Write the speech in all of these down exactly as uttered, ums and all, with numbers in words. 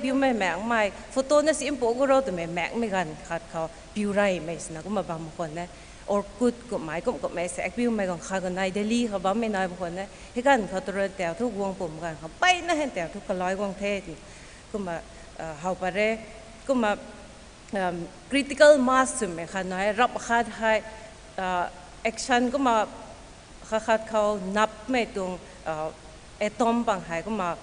piumei maekmei, photo na si mpu gu ro twmei maekmei ganv khat khou piu reymei swna kumna bam khwan e. Orkut kummei kum kummei saek piumei ganv khat khou nai Delhi khou bammei nai bam khwan e. Hei ganv khou tw rui tau thu guang pum ganv khou mpeyna hei tau thu kalai guang the twna kumna how pat re. Kumna critical mass swmei khat nai ramh khat hei action kumna khat khat khou napmei tuang atom pang hei kumna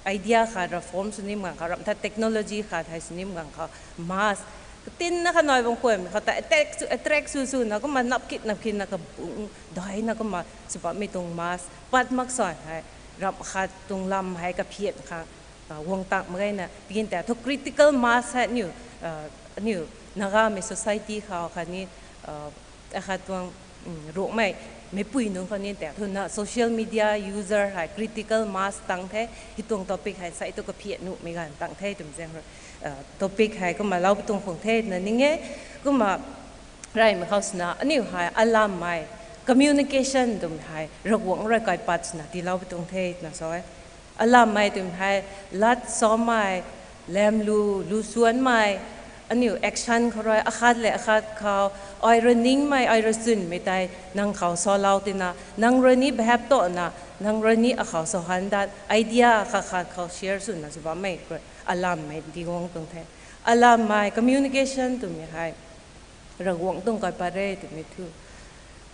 idea khat ra form sw nim ganv khou ramh tha technology khat hei sw nim ganv khou mass katinna kha nai bam khwanmei khou ta attract sw swna kumna nap kit nap kitna kabung daina kumna sw bammei tuang mass pat mak sa hei ramh khat tuang lam hei kaphian khang guang tang mak gayna tigin ta thu critical mass hei aniu aniu Nagamei society khou khatni akhat tuang ruhmei meipui nunc khou ni ta thu na social media user hei critical mass tang the. Hei tuang topic hei sai tu kaphian nuhmei ganv tang the twmei zaeng topic hei kumna lau pi tuang khang the twna ning e. Kumna reymei khou swna aniu hei alammei communication twmei hei Ravguangc rui kaipat swna tiilou pi tuang the twna sa e. Alammei twmei hei lat samei, lamlu, lu suanmei, aniu action khou rui akhat le akhat khou ai rui ningmei ai rui chwnmei tei nang khou salou tina nang rui ni behave tona nang rui ni akhou sa han dat idea khat khat khou share swna sw bammei rui alammei tiiguang tuang the. Alammei communication twmei hei Ravguangc tuang kaipat re twmei thu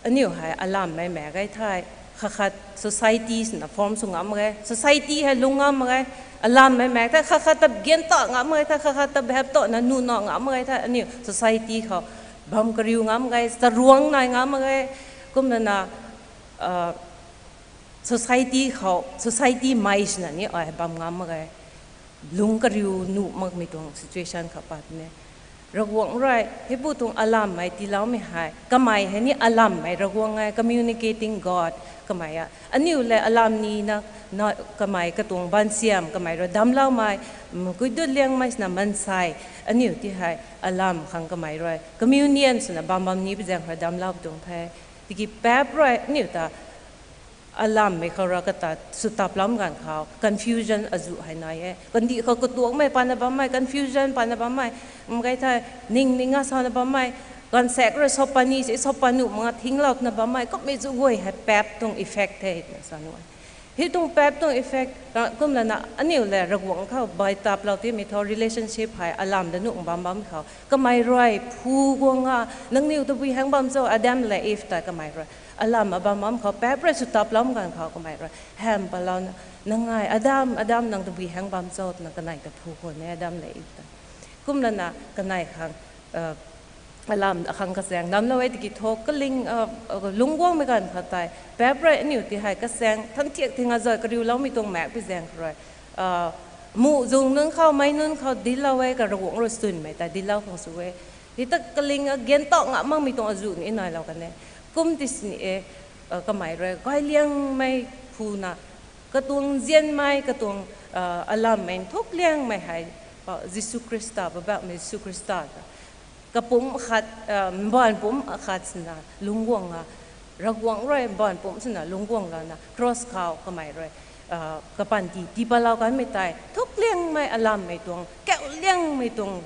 aniu hei alammei maek gay thei khat khat society swna form sw ngam mak ge, society hei lung ngam mak ge. Alammei maek thei khat khat ta gan ta ngam mak ge thei khat khat ta behave tona nuh na ngam mak ge thei aniu society khou bam kariu ngam mak ge, charuang nai ngam mak ge. Kumna na society khou society mei swna ni ai bam ngam mak ge. Lung kariu nuh makmei tuang situation kha pat ne. Ravguangc rui heipu tuang alammei tiiloumei hei kamei hei ni alammei Ravguangc e, communicating God kamei a. Aniu le alam nina kamei katuang bansiam kamei rui damcloumei, kuidut liangmei swna mansei aniu ti hei alam khang kamei rui communion swna bam bam ni pi zaeng rui damclou tuang the. Tiki paap rui aniu ta alammei khou ra kata swtaplam ganv khou confusion azuh hei nai e. Kandih khou katuakmei pana bammei, confusion pana bammei, mak ge thei ning ning a sana bammei, gaanvsaekc rui sop pani se sop panuh mak a thinglouna bammei kummei zu guay hei paap tuang effect the twna sa nuh e. Hei tuang paap tuang effect kumlana aniu le Ravguangc khou baitaplou timei thu relationship hei alam da nuh bam bam khou kamei rui phu guang a, nangniw tabui hang bam cho, Adam le Eve ta kamei rui alam a bam bam khou paap rui swtaplam ganv khou kamei rui ham palouna, nang ai Adam, Adam nang tabui hang bam cho twna kanei ta phu khwan e Adam le Eve ta. Kumlana kanei khang alam akhang kachaeng damclou e tiki thu kaling lungc guangmei ganv khat tei paap rui aniu ti hei kachaeng thanthiak thing a zay kariuloumei tuang maek pi zaeng khou rui muh zung nunc khou mei nunc khou dinclou e, ka Ravguangc rui chwnmei ta dinclou khang sw e. Hei ta kaling a gan ta ngam makmei tuang azuh ni nailou kan e. Kum ti sini e, kamei rui gayliangmei phuna katuang nzianmei katuang alammei nthuk liangmei hei Jisu Khrista, Poubauhmei Jisu Khrista ta kapumc khat, mbaanv pumc khat swna lungc guang a, Ravguangc rui mbaanv pumc swna lungc guang lana cross khou kamei rui kapanty tii patlou kanmei tei nthuk liangmei alammei tuang, kauh liangmei tuang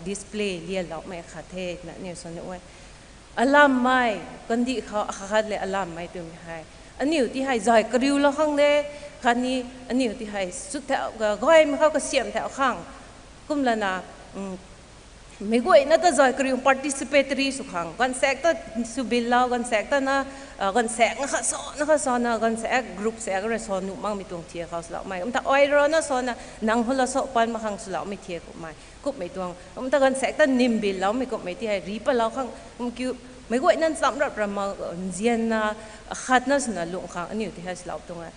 display lianloumei khat the twna aniu sa nuh e. Alammei, kandih khou akhat le alammei twmei hei aniu ti hei zay kariulou khang de, khatni aniu ti hei sut thau gaymei khou kasiamh thau khang. Kumlana meic guayna ta zay kariu participatory sw khang, gaanvsaekc ta sw billou, gaanvsaekc ta na gaanvsaekc na kha sana kha sana gaanvsaekc group saekc rui sa nuh makmei tuang thiak khou swloumei, kum ta ai rana sana nang hula sa pan mak khang swloumei thiak kummei, kummei tuang kum ta gaanvsaekc ta nim billoumei kummei ti hei ri patlou khang kum kiu meic guayna ncham rap ra mak nzianna khatna swna lungh khang aniu ti hei swlou tuang e.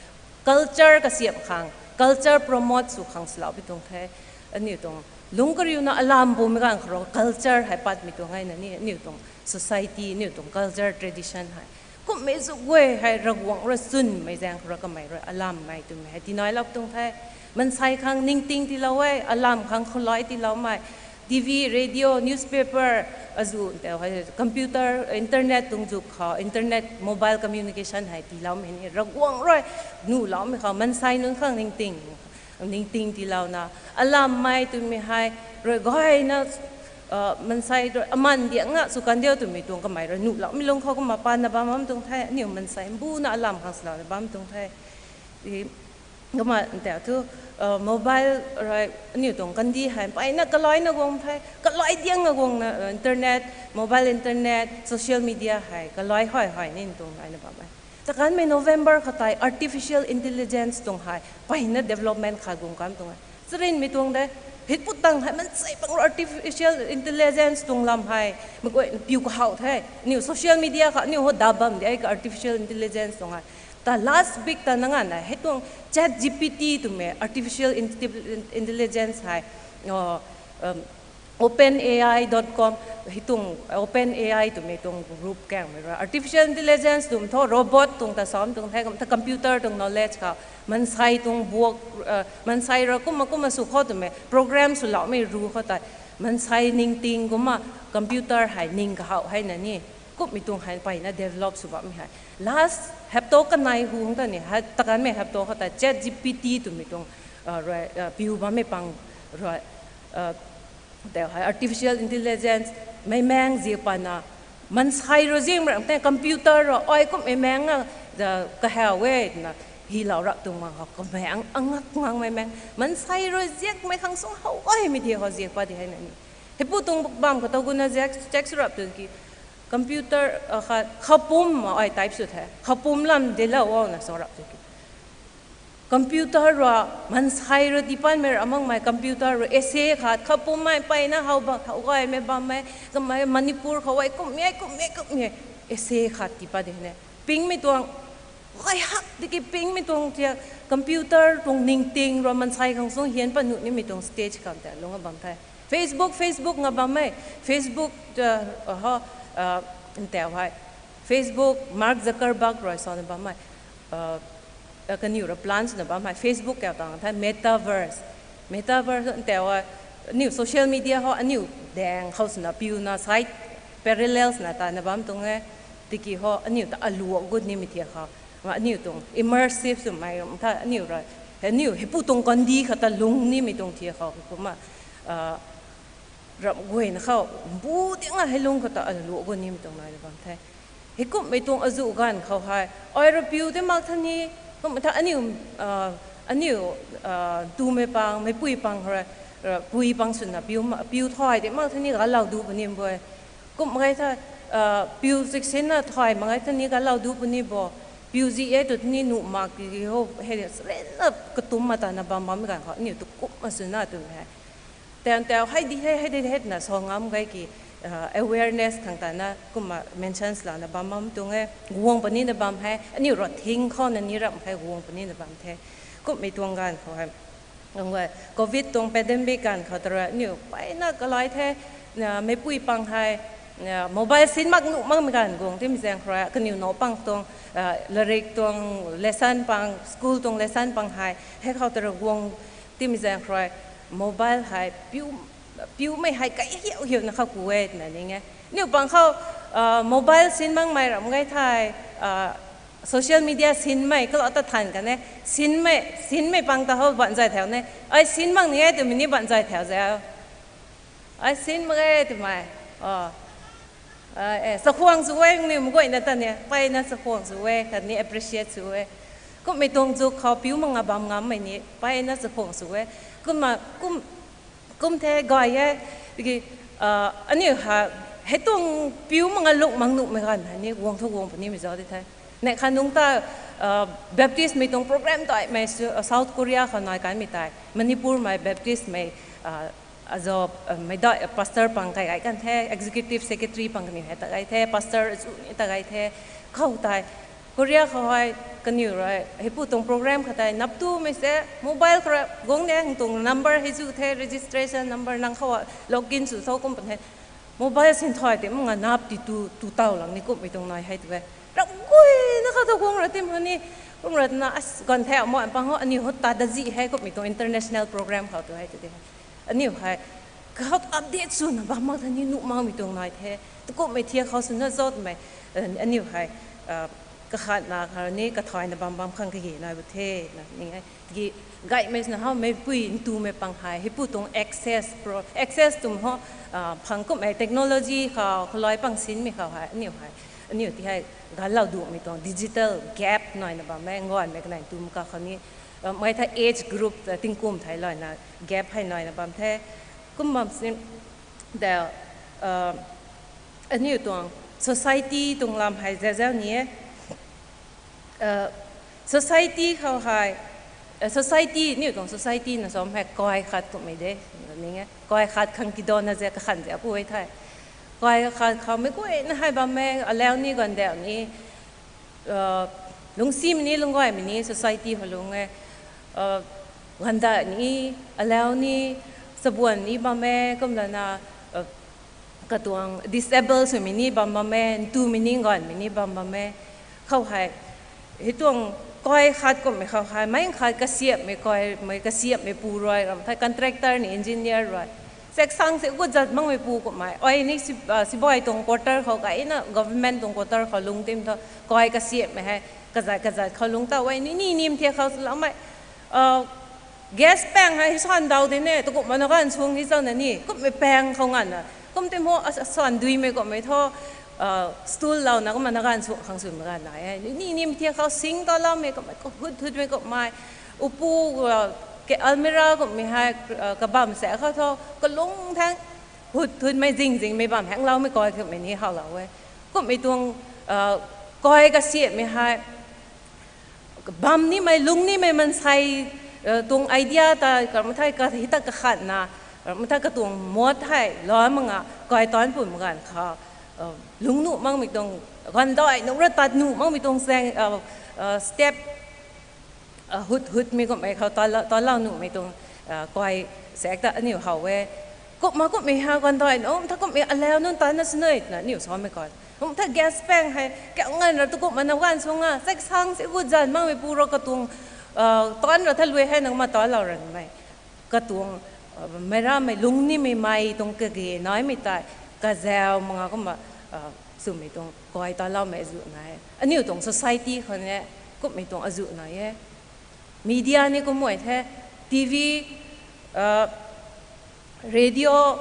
Culture kasiamh khang, culture promote sw khang swlou pi tuang the. Aniu tuang lungc kariuna alam pumei ganv khou rui culture hei patmei tuang e na ni, aniu tuang society, aniu tuang culture tradition hei kummei zu guay hei Ravguangc rui chwnmei zaeng khou rui kamei rui alammei twmei hei tinailou tuang the. Mansei khang ningting tiilou e, alam khang khulai tiiloumei, TV, radio, newspaper, azuh tau hei computer, internet tuang zuk khou, internet, mobile communication hei tiiloumei ni Ravguangc rui nuhloumei khou mansei nunc khang ningting ningting tiilouna, alammei twmei hei rui gayna, mansei rui aman diang na sw kan diu twmei tuang kamei rui nuhloumei lung khou kumna pana bam bam tuang the, aniu mansei mbuna alam khang swlouna bam tuang the. Kumna nta thu mobile rui aniu tuang kandih hei mpeyna kalaina guang the, kalai diang na guangna internet, mobile internet, social media hei kalai hei hei ni tuang naina bam e. Takanmei November khat tei artificial intelligence tuang hei mpeyna development khat guang kan tuang e. Charynmei tuang de, hei pu tang hei mansei pang artificial intelligence tuang lam hei meic guay piu kahaw the. Aniu social media khou aniu hou da bam de ka artificial intelligence tuang hei. Ta last week ta nang ana hei tuang ChatGPT twmei artificial intelligence hei, open AI dot com, hei tuang OpenAI twmei tuang group kangmei rui artificial intelligence twmei thu robot tuang ta sam tuang the, kumna computer tuang knowledge khou mansei tuang buak, mansei rui kumna kumna sw khou twmei program swloumei ru khou tei mansei ningting kumna computer hei ning kahaw hei na ni, kummei tuang hei mpeyna develop sw bammei hei last hapta kanei hu hang ta ni, takanmei hapta khou tei ChatGPT twmei tuang rui piu bammei pang rui tei hei artificial intelligence meic maeng zi pana mansei rui zimei rap tei computer rui ai kum meic maeng na kahaw e twna hilou rap tuang mak khou kamei ang angak ngang meic maeng mansei rui ziakmei khang sung how gaymei di khou ziak pat di hei na ni. Hei pu tuang bam khou ta guna ziak check sw rap tuang ki computer khat khapum ai type sw the, khapum lam delou o na sw rap tuang ki computer rui mansei rui tiipanmei ra makmei computer rui essay khat khapum mei mpeyna how bam how gaymei bammei kamei Manipur khou ai kummei kummei kummei essay khat tiipat di ne pingmei tuang gay hak tiki pingmei tuang thia computer tuang ningting rui mansei khang sung hian pat nuh nimei tuang stage khang ta lung a bam the. Facebook, Facebook nga bam e, Facebook, ho, ntau hei Facebook, Mark Zuckerberg rui sana bam e, kaniw rui plan swna bam hei Facebook kau tang the metaverse, metaverse ntau hei aniu social media ho aniu daeng khou swna piuna side parallels na tana bam tuang e, tiki ho aniu ta aluak gut nimei thia khou aniu tuang immersive swmei tha aniu rui aniu hei pu tuang kandi khou ta lung nimei tuang thia khou kumna ramh guayna khou mbu dinga hei lung khou ta aluak gut nimei tuang naina bam the. Hei kummei tuang azuh ganv khou hei ai rui piu tei mak tha ni, kum tha aniu, aniu tumei pang meicpui pang rui pui pang swna piu thay tei mak tha ni galou du puni bo e. Kum mak ge tha, piu ziksinna thay mak ge tha ni galou du puni bo. Piu zi e tu ni nuh mak ki ho hei rina katumc ma tana bam bammei ganv khou aniu tu kumna swna twmei hei tan tau hei di hei hei di hei twna sa ngam ge ki awareness khang tana kumna mention swlouna bam bam tuang e. Guang punina bam hei aniu rui thing khou na ni ramh hei guang punina bam the. Kummei tuang ganv khou hei covid tuang pandemic ganv khou ta rui aniu mpeyna kalai the, meicpui pang hei mobile sin mak nuh makmei ganv guang timei zaeng khou rui kaniw now pang tuang, larik tuang lesson pang, school tuang lesson pang hei hei khou ta rui guang timei zaeng khou rui mobile hei piumei hei kai hiau hiauna khou ku e twna ning e. Aniu pang khou mobile sin makmei ramh ge thei social media sinmei kalou ta than kan e. Sinmei pang ta hou ban zay thau ne, ai sin mak ni e twmei ni ban zay thau zau. Ai sin mak e twmei, chakhwang sw e, niw mei guayna ta ni mpeyna chakhwang sw e khatni appreciate sw e. Kummei tuang zuk khou piu mak nga bam ngammei ni mpeyna chakhwang sw e. Kumna kum the gay e, tiki aniu hei hei tuang piu mak nga lung mak nuhmei ganv hei ni guang thu guang punimei zauc di the. Neih khat nungc ta Baptistmei tuang program taimei South Korea khou nai kanmei tei Manipurmei Baptistmei azo mei dai pastor pang kai gay kan the, executive secretary pang kaniw hei ta gay the, pastor azu ni ta gay the. Khou tei Korea khou hei kaniw rui hei pu tuang program khat tei nap tumei se mobile khou rui guang de, hang tuang number hei zu the, registration number nang khou login sw tho kum pan the. Mobile sin thay tei mak nga nap ti tu tu taw lang ni kummei tuang nai hei tu e. Ramh guayna khou ta guang ra tim hou ni, kum ra twna as ganv the mo pang hou aniu hou ta dazih hei kummei tuang international program khou tu hei tu de. Aniu hei kahou update swna bam mak tha ni nuh makmei tuang nai the. Tu kummei thiak khou swna zaucmei aniu hei kakhatna khou ni kathayna bam bam khang kage nai bu the na ning e. Tiki gaymei swna how meipui ntumei pang hei, heipu tuang access pro, access twmei ho, phang kumhmei technology khou, khalai pang sinmei khou hei, aniu hei, aniu ti hei, ganlou dumei tuang digital gap naina bam e, ngaanmei kanei ntumei kakhou ni, mei the age group, tingkum thei loina gap hei naina bam the. Kum bam sin, the, aniu tuang society tuang lam hei zazau ni e. Society khou hei, society, aniu tuang society na sam hei kai khat kumhmei de, ning e. Kai khat khang kidona ze kakhan ze apu e the. Kai khat khou mei guayna hei bam e, alau ni gandau ni, lungsimei ni, lunggaymei ni society khou lung e. Gandau ni, alau ni, chabuan ni bam e, kumlana, katuang disable swmei ni bam bam e, ntumei ni, ngaanmei ni bam bam e. Khou hei, hei tuang kai khat kumhmei khou hei, mei khat kasiamhmei kai, mei kasiamhmei pu rui, ram thei contractor ni engineer rui, seksang se gut zat makmei pu kumhmei. Ai ni sibai tuang quarter khou kaina government tuang quarter khou lung tim thu, kai kasiamhmei hei kazat kazat khou lung ta e, ni ni nim the khou swloumei, gas paeng hei sandau de ne, tu kumhmei na ganv sung hi zau na ni, kumhmei paeng khou nganvna, kum tim ho, sandui mei kumhmei thu, stool louna kumna ganv sung khang swmei ganv nai e. Ni ni nim the khou sing taloumei kumhmei, kahut thutmei kumhmei, upu, almirah kumhmei hei, kabam sa khou thu, kalung thang, hut thutmei zing zingmei bam hangloumei kai kumhmei ni howlou e. Kumhmei tuang, kai kasiamhmei hei, bam nimei, lung nimei mansei, tuang idea ta, karamei thei ka, hei ta kakhatna, karamei thei katuang mot hei lou mak nga, kai taanc pun mak ganv khou, lungc nuh makmei tuang, gandau nuh ra tat nuh makmei tuang zaeng, step, hut hutmei kumhmei khou, talou nuhmei tuang, kai sek ta aniu how e. Kumna kumhmei ha gandau nuh, tha kumhmei alau nunc taanc na sinui twna aniu samei kai. Kum tha gas paeng hei, kau nganv ra tu kumhmei na ganv sung a, seksang se gut zan makmei pu rui katuang, taanc ra tha lui hei na kumna talou ranmei. Katuang, meic ramei lung nimei mei tuang kage naimei tei, kazau mak nga kumna, swmei tuang kai taloumei azuh nai e. Aniu tuang society khou ni, kumhmei tuang azuh nai e. Media ni kumhmei the, T V, radio,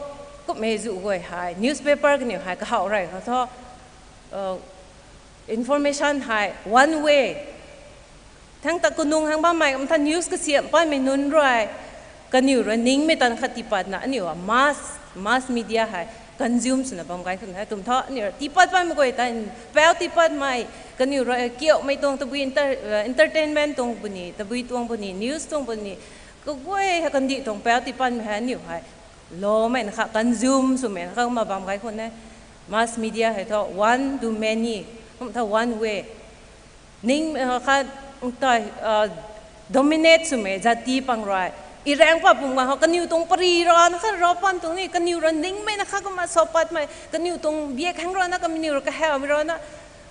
kumhmei zuh guay hei, newspaper kaniw hei kahaw rey khou thu, information hei one way. Thangc ta kanung hang bammei, kum tha news kasiamh patmei nunc rui, kaniw rui ningmei tan khat tiipatna aniu a mass, mass media hei consume swna bam gay khun hei twm thu aniu rui tiipat patmei guay ta, pau tiipatmei, kaniw rui kiumei tuang tabui enter-, entertainment tuang puni, tabui tuang puni, news tuang puni, kaguay hei kandih tuang pau tiipatmei hei aniu hei lomei na kha, consume swmei na kha kumna bam gay khun e. Mass media hei thu one to many, kum tha one way. Ning, kha, tei, dominate swmei zati pang rui, i raeng pat pum ganv khou kaniw tuang pari rana kha ra pan tuang ni, kaniw rui ningmei na kha kumna sa patmei, kaniw tuang biak hang rana, kaniw rui kahawmei rana,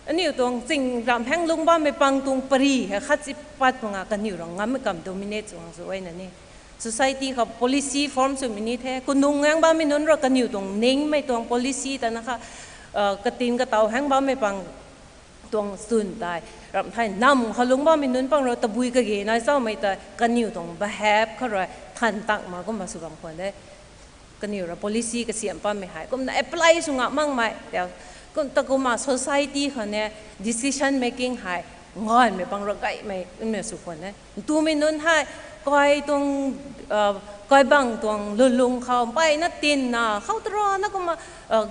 aniu tuang ching ram hang lung bammei pang tuang pari hei khat si pat pang a kaniw rui ngammei kam dominate sw hang sw e na ni. Society khou policy form swmei ni the, kanung hang bammei nunc rui kaniw tuang ningmei tuang policy ta na kha, katin kataw hang bammei pang tuang swn tei, ram thei nam khou lung bammei nunc pang rui tabui kage nai chaumei tei, kaniw tuang behalf khou rui than tak ma kumna sw bam khwan de. Kaniw rui policy kasiamh patmei hei kumna apply sw ngam makmei, kum ta kumna society khou ni decision making hei ngaanmei pang rui gaymei nmei sw khwan e. Ntumei nunc hei kai tuang, kai bang tuang lulung khou mpeyna tinna khou tarana kumna,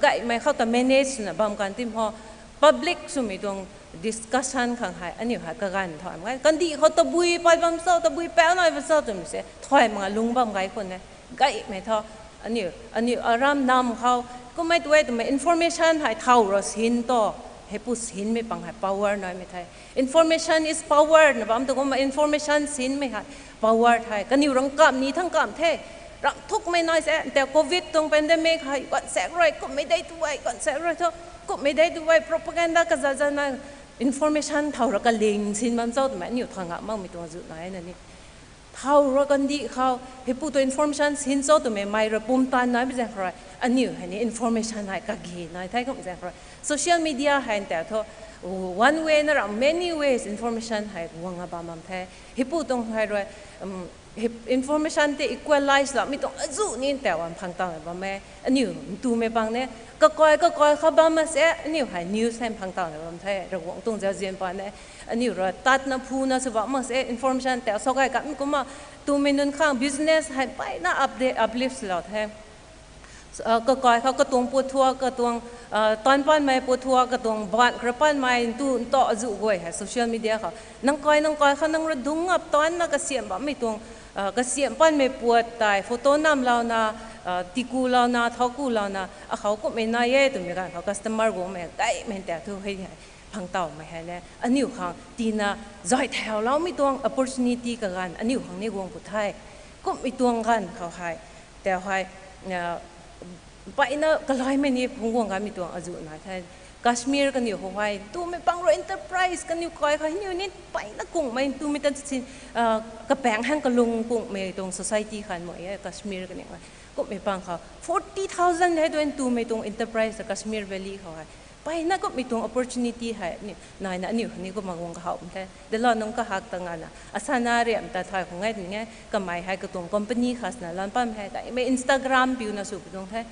gaymei khou ta manage swna bam kan tim ho, public swmei tuang discussion khang hei aniu hei kaganv thay mak ge. Kandih khou tabui pat bam cho, tabui pau nai bam cho twmei se thay mak nga lung bam gay khun e. Gaymei thu, aniu, aniu aram nam khou, kummei tu e twmei information hei thow ra sin tu, heipu sinmei pang hei power naimei the. Information is power na bam tu kumna information sinmei hei power the. Kaniw rui kamv ni thangc kamv the. Ram thukmei nai se, nte covid tuang pandemic hei, ganvsaekc rui, kummei dei tu e, ganvsaekc rui thu, kummei dei tu e, propaganda kazat zat na, information thow ra kaling sin bam cho twmei aniu thay ngam makmei tuang azuh nai na ni. Thow ra kandih khou heipu tuang information sin cho twmei mei rui pumtan naimei zaeng khou rui, aniu hei ni information hei kage nai the kum zaeng khou rui. Social media hei nte thu, one way na ram many ways information hei guang a bam bam the. Hipu tuang hei rui, um, hip-, information tei equalize loumei tuang azuh ni tau an phang taw na bam e. Aniu ntumei bang ne, kakai kakai kha bam mak se, aniu hei news hei phang taw na bam the. Ravguangc tuang zauzian pa ne, aniu rui tatna phuna sw bam mak se, information tau sa gay kamei kumna, ntumei nunc khang business hei mpeyna update, uplift lou the. Kakai khou katuang puat thuak, katuang, tan panmei puat thuak, katuang ban khra panmei ntu nta azuh guay hei social media khou nang kai nang kai khou nang rui dungc ngap tanna kasiamh bammei tuang, kasiamh panmei puat tei photo namlouna, tikulouna, thaukulouna, akhou kumhmei nai e twmei ganv khou customer guangmei gaymei ta thu hei hei phang tawmei hei ne, aniu khang tina zay thauloumei tuang opportunity kaganv aniu khang ni guang pw the. Kumhmei tuang ganv khou hei, tau hei, mpeyna kalaimei ni phungc guang kanmei tuang azuh nai the. Kashmir kaniw khou hei ntumei pang rui enterprise kaniw kai khou hei niw ni mpeyna kungmei ntumei tan sin, kapaeng hang kalung kungmei tuang society khan mo e Kashmir kaniw e. Kumhmei pang khou forty thousand hei tu ntumei tuang enterprise ta Kashmir Valley khou hei mpeyna kumhmei tuang opportunity hei ni naina aniu khang ni kumna guang kahaw the. Delou nunc kahak ta ngana asana riam ta thay khang e ni e, kamei hei katuang company khat swna lan pam hei kaimei Instagram piuna sw pi tuang the.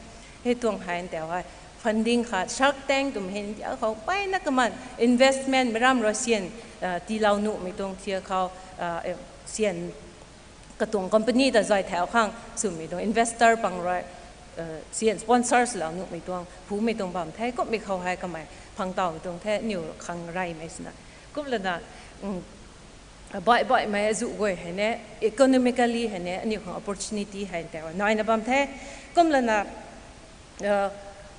Hei tuang hei ntau hei funding khat Shark Tank twmei hei India khou mpeyna kaman investment meic ram rui sian tiilou nuhmei tuang thiak khou, sian katuang company ta zay thau khang swmei tuang investor pang rui, sian sponsors lou nuhmei tuang phumei tuang bam the. Kumhmei khou hei kamei phang tawmei tuang the, aniu khang reymei swna. Kumlana, baih baihmei azuh guay hei ne, economically hei ne aniu khang opportunity hei tau naina bam the. Kumlana,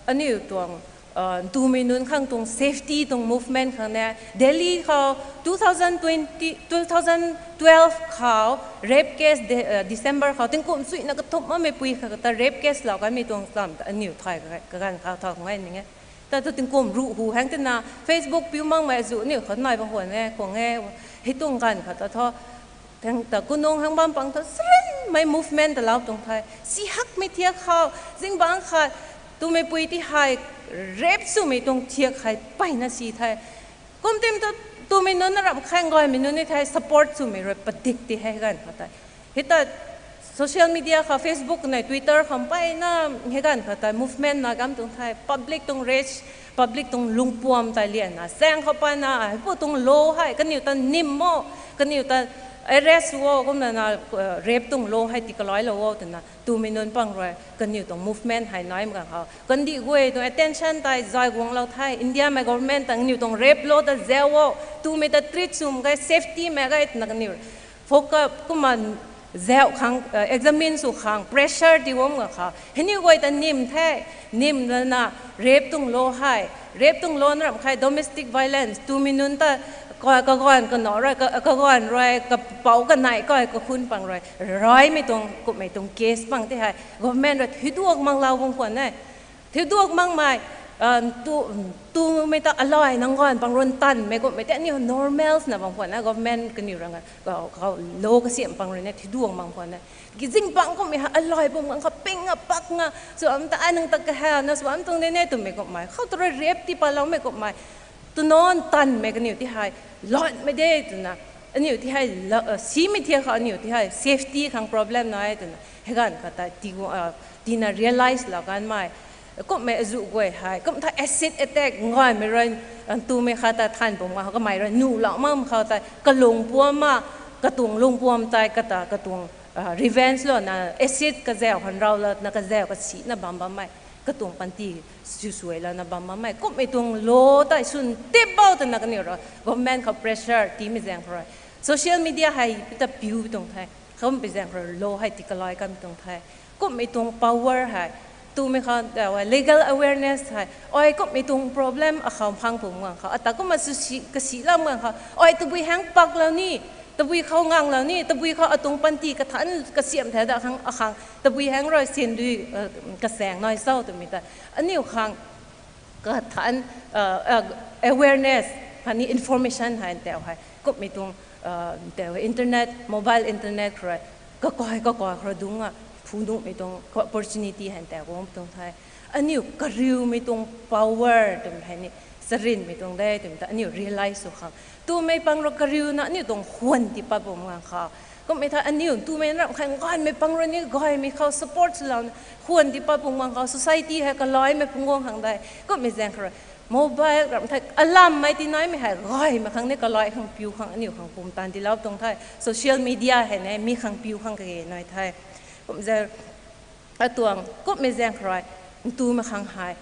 aniu tuang, ntumei nunc khang tuang safety tuang movement khang ne, Delhi khou two thousand twenty, two thousand twelve khou rape case, December khou tingkum suina kathumh makmei pui kha kata rape case lou kanmei tuang lam ta aniu thay kaganv khou thau khang e ni e. Ta thu tingkum ruh hu hang tina Facebook piu makmei azuh aniu khou nai bam khwan e, khwan e, hei tuang ganv khou ta thu thang ta kunung hang bam pang thu srinmei movement ta lou tuang the. Si hakmei thiak khou, zingbangc khat, ntumei pui ti hei rape swmei tuang thiak hei mpeyna si the. Kum tim tu, ntumei nunc na ramh khang gaymei nunc ni the support swmei rui padik ti hei ganv khou tei. Hei ta social media khou Facebook nei Twitter khou mpeyna hei ganv khou tei movement na gam tuang the. Public tuang rage, public tuang lungpuam tei lianna saeng khou pana, hei pu tuang law hei kaniw ta nim o, kaniw ta arrest o, kumna na, rape tuang law hei ti kalailou o twna ntumei nunc pang rui kaniw tuang movement hei naimei ganv khou kandih guay tuang attention tei zay guanglou the. Indiamei government ta kaniw tuang rape law ta zau o, ntumei ta treat swm gay, safety mei gay twna kaniw focus kumna zau khang, examine sw khang pressure ti guang ganv khou hei niw guay ta nim the. Nim lana rape tuang law hei, rape tuang law na ramh khang domestic violence, ntumei nunc ta kaganv kanow rui, kaganv rui kapouc kanei kai kakhun pang rui raimei tuang kumhmei tuang case pang ti hei government rui thiuduak manglou bam khwan e. Thiuduak makmei, ntumei ta alay nang ganv pang rui tanmei kumhmei tei aniu normal swna bam khwan e, government kaniw rui law kasiamh pang rui na thiuduak mang khwan e. Ki zingbangc kumhmei hei alay bam ganv khou ping a pak nga sw am ta ai nang ta kahawna sw am tuang de ne twmei kumhmei khou ta rui rape ti paloumei kumhmei tunan tanmei kaniw ti hei lanmei de twna, aniu ti hei simei thiak khou aniu ti hei safety khang problem nai twna hei ganv khou ta tina realize lou kanmei. Kumhmei azuh guay hei kum tha acid attack ngaymei rui, ntumei khat ta than pum nga kamei rui nuhlou makmei khou tei kalungpuam a, katuang lungpuam tei kata katuang revenge louna acid kazau khang rau louna kazau kasina bam bammei, katuang panty susuai louna bam bammei kumhmei tuang law tei swn tip bou twna kaniw rui government khou pressure tiimei zaeng khou rui social media hei pi ta piu tuang the. Kumhmei zaeng khou rui law hei ti kalai kanmei tuang the. Kumhmei tuang power hei, ntumei khou legal awareness hei ai kumhmei tuang problem akhou phang pum guang khou ata kumna sw kasi lam guang khou ai tabui hang paklou ni, tabui khou nganglou ni, tabui khou atuang panty kathan kasiamh the da khang akhang tabui hang rui sindui kasaeng nai cho twmei ta aniu khang kathan awareness khatni information hei ntau hei kumhmei tuang ntau internet, mobile internet khou rui kakai kakai khou rui dungc a phu nuhmei tuang opportunity hei ntau guang tuang the. Aniu kariumei tuang power twmei hei ni charinmei tuang de twmei ta aniu realize sw khang. Tumei pang rui kariuna aniu tuang khwan tii pat bam ngang khou. Kummei tha aniu tumei ramh khang gaymei pang rui ni gaymei khou support swlouna khwan tii pat bam ngang khou society hei kalaimei phungc guang khang de. Kummei zaeng khou rui mobile ramh thei alammei tinaimei hei gaymei khang ni kalai khang piu khang aniu khang pumtan tiilou tuang the. Social media hei ni mi khang piu khang kage nai the. Kum zaeng atuang kummei zaeng khou rui ntumei khang hei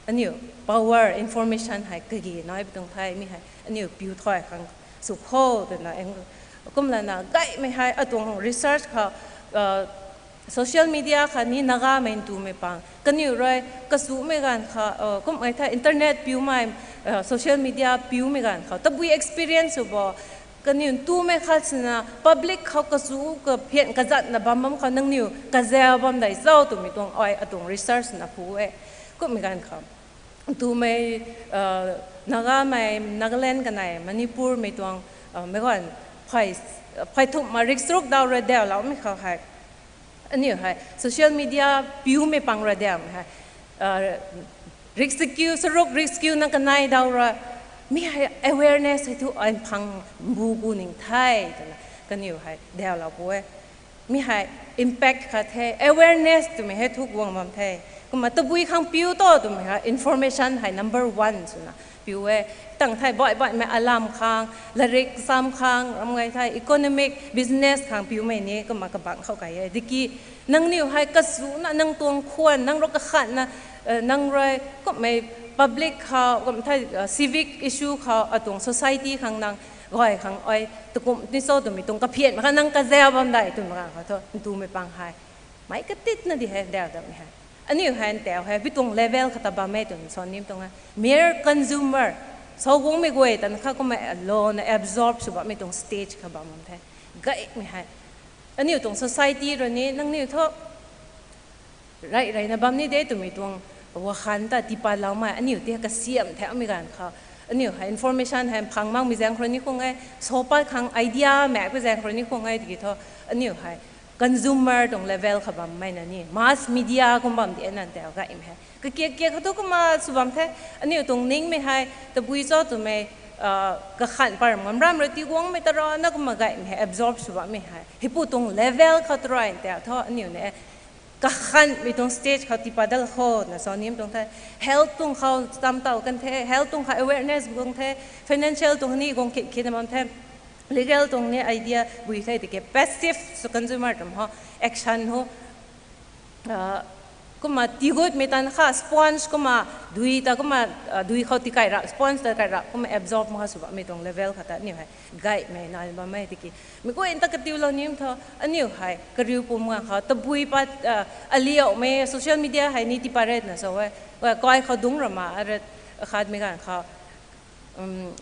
aniu power, information hei kage nai pi tuang the, mi hei aniu piu thay khang sw kho twna, kumlana gaymei hei atuang research khou social media khatni Nagamei ntumei pang kaniw rui kasumei ganv khou, kummei the internet piumei, social media piumei ganv khou tabui experience sw bo, kaniw ntumei khat sina public khou kasu kaphian kazatna bam bam khou nangniw kazau bam dei cho twmei tuang ai atuang research na phu e. Kummei ganv khou ntumei Nagamei, Nagaland kanei Manipurmei tuang meic ganv phay thumh ma rik charuk daw rui dauloumei khou hei aniu hei social media piumei pang rui daumei hei rik chakiu, charuk rik chakiu na kanei daw rui mi hei awareness hei thu ai phang mbu ku ning the twna kaniw hei daulou pu e. Mi hei impact khat the, awareness twmei hei thu guang bam the. Kumna tabui khang piu to twmei hei information hei number one swna piu e. Tang thei baih baihmei alam khang, larik sam khang, ramh gay thei economic, business khang piumei ni kumna kabangc khou kai e. Tiki nangniw hei kasuna nang tuang khwan, nang rui kakhanna, nang rui kummei public khou, kum thei civic issue khou, atuang society khang nang gay khang ai takum ni cho twmei tuang kaphianmei kha nang kazau bam dei twmei ganv khou thu ntumei pang hei meic katitna di hei dau damei hei aniu hei ntau hei bi tuang level khou ta bam e twna sa nim tuang e. Mere consumer, sa guangmei guay tan kha kumna lana absorb sw bammei tuang stage khou bam bam the. Gaymei hei aniu tuang society rui ni nangniw thu rey reyna bam ni de twmei tuang wakhan ta tiipatloumei aniu ti kasiam themei ganv khou aniu hei information hei phang makmei zaeng khou rui ni khung e, sa pat khang idea maekpui zaeng khou rui ni khung e tiki thu aniu hei consumer tuang level khou bammei na ni mass media kum bam di e na ntau gaymei hei kakiak kiak khou thu kumna sw bam the. Aniu tuang ningmei hei tabui cho twmei kakhan par ngam ram rui ti guangmei ta rana kumna gaymei hei absorb sw bammei hei heipu tuang level khou ta rui ntau thu aniu ni kakhanmei tuang stage khou tiipat dal khou na sa nim tuang the. Health tuang khou tam taw kan the, health tuang khou awareness guang the, financial tuang ni guang khit khit na bam the, legal tuang ni idea bui the tiki passive sw consumer tam ho, action ho kumna tigutmei tan kha sponge kumna dui ta kumna dui khou tikai ra, sponge ta kai ra kumna absorb mak kha sw bammei tuang level khou ta aniu hei gaymei nai bam e tiki mi guay ta katiulou nim thu aniu hei kariu pum ganv khou tabui pat aliaumei social media hei ni tiipat re twna sa e. Kai khou dungc rama arat khatmei ganv khou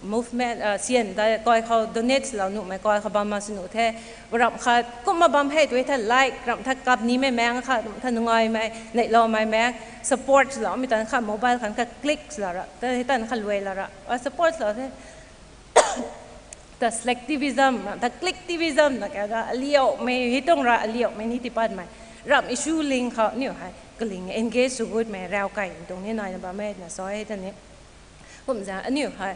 movement sian ta kai khou donate lou nuhmei kai khou bam ma sw nuh the. Ramh khat kumna bam hei tu the, like ramh tha kap nimei maeng kha, ramh tha nungaimei neihloumei maeng support loumei tan kha mobile khan kha click lou ra ta hei tan kha luai lou ra support lou the. Ta selectivism, ta clicktivism na kata aliaumei hei tuang ra aliaumei ni tiipatmei ramh issue ling khou aniu hei kaling engage sw gutmei rau kai tuang ni naina bam e na sa e ta ni. Kumza aniu hei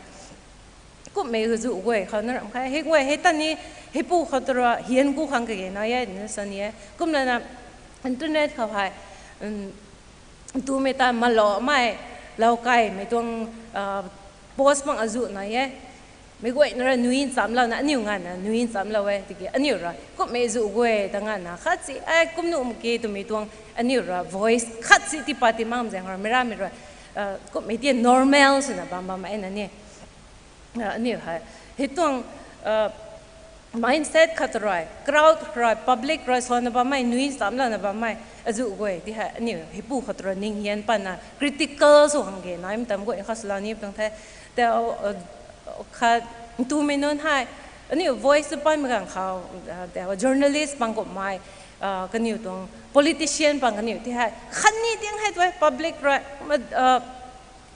kummei zu guay khou na ramh kha hei guay hei ta ni heipu khou ta rui hian ku khang kage nai e na sa ni e. Kumlana internet khou hei ntumei ta maloumei, loukaimei tuang post mang azu nai e. Meic guayna rui nui nchamlouna aniu nganvna nui nchamlou e tiki aniu rui kummei zu guay ta nganvna khatsi ai kum nuh mak ki twmei tuang aniu rui voice khatsi tiipat ti makmei zaeng khou rui meic ramei rui kummei ti normal swna bam bam e na ni. Aniu hei hei tuang mindset khat rui, crowd rui, public rui sana bammei nui nchamlouna bammei azu guay ti hei aniu heipu khat rui ning hian patna critical sw khang ge naimei tam guay kha swlou ni tuang the. Tau khat ntumei nunc hei aniu voice sw patmei ganv khou journalist pang kummei kaniw tuang politician pang kaniw ti hei khatni ting hei tu e public rui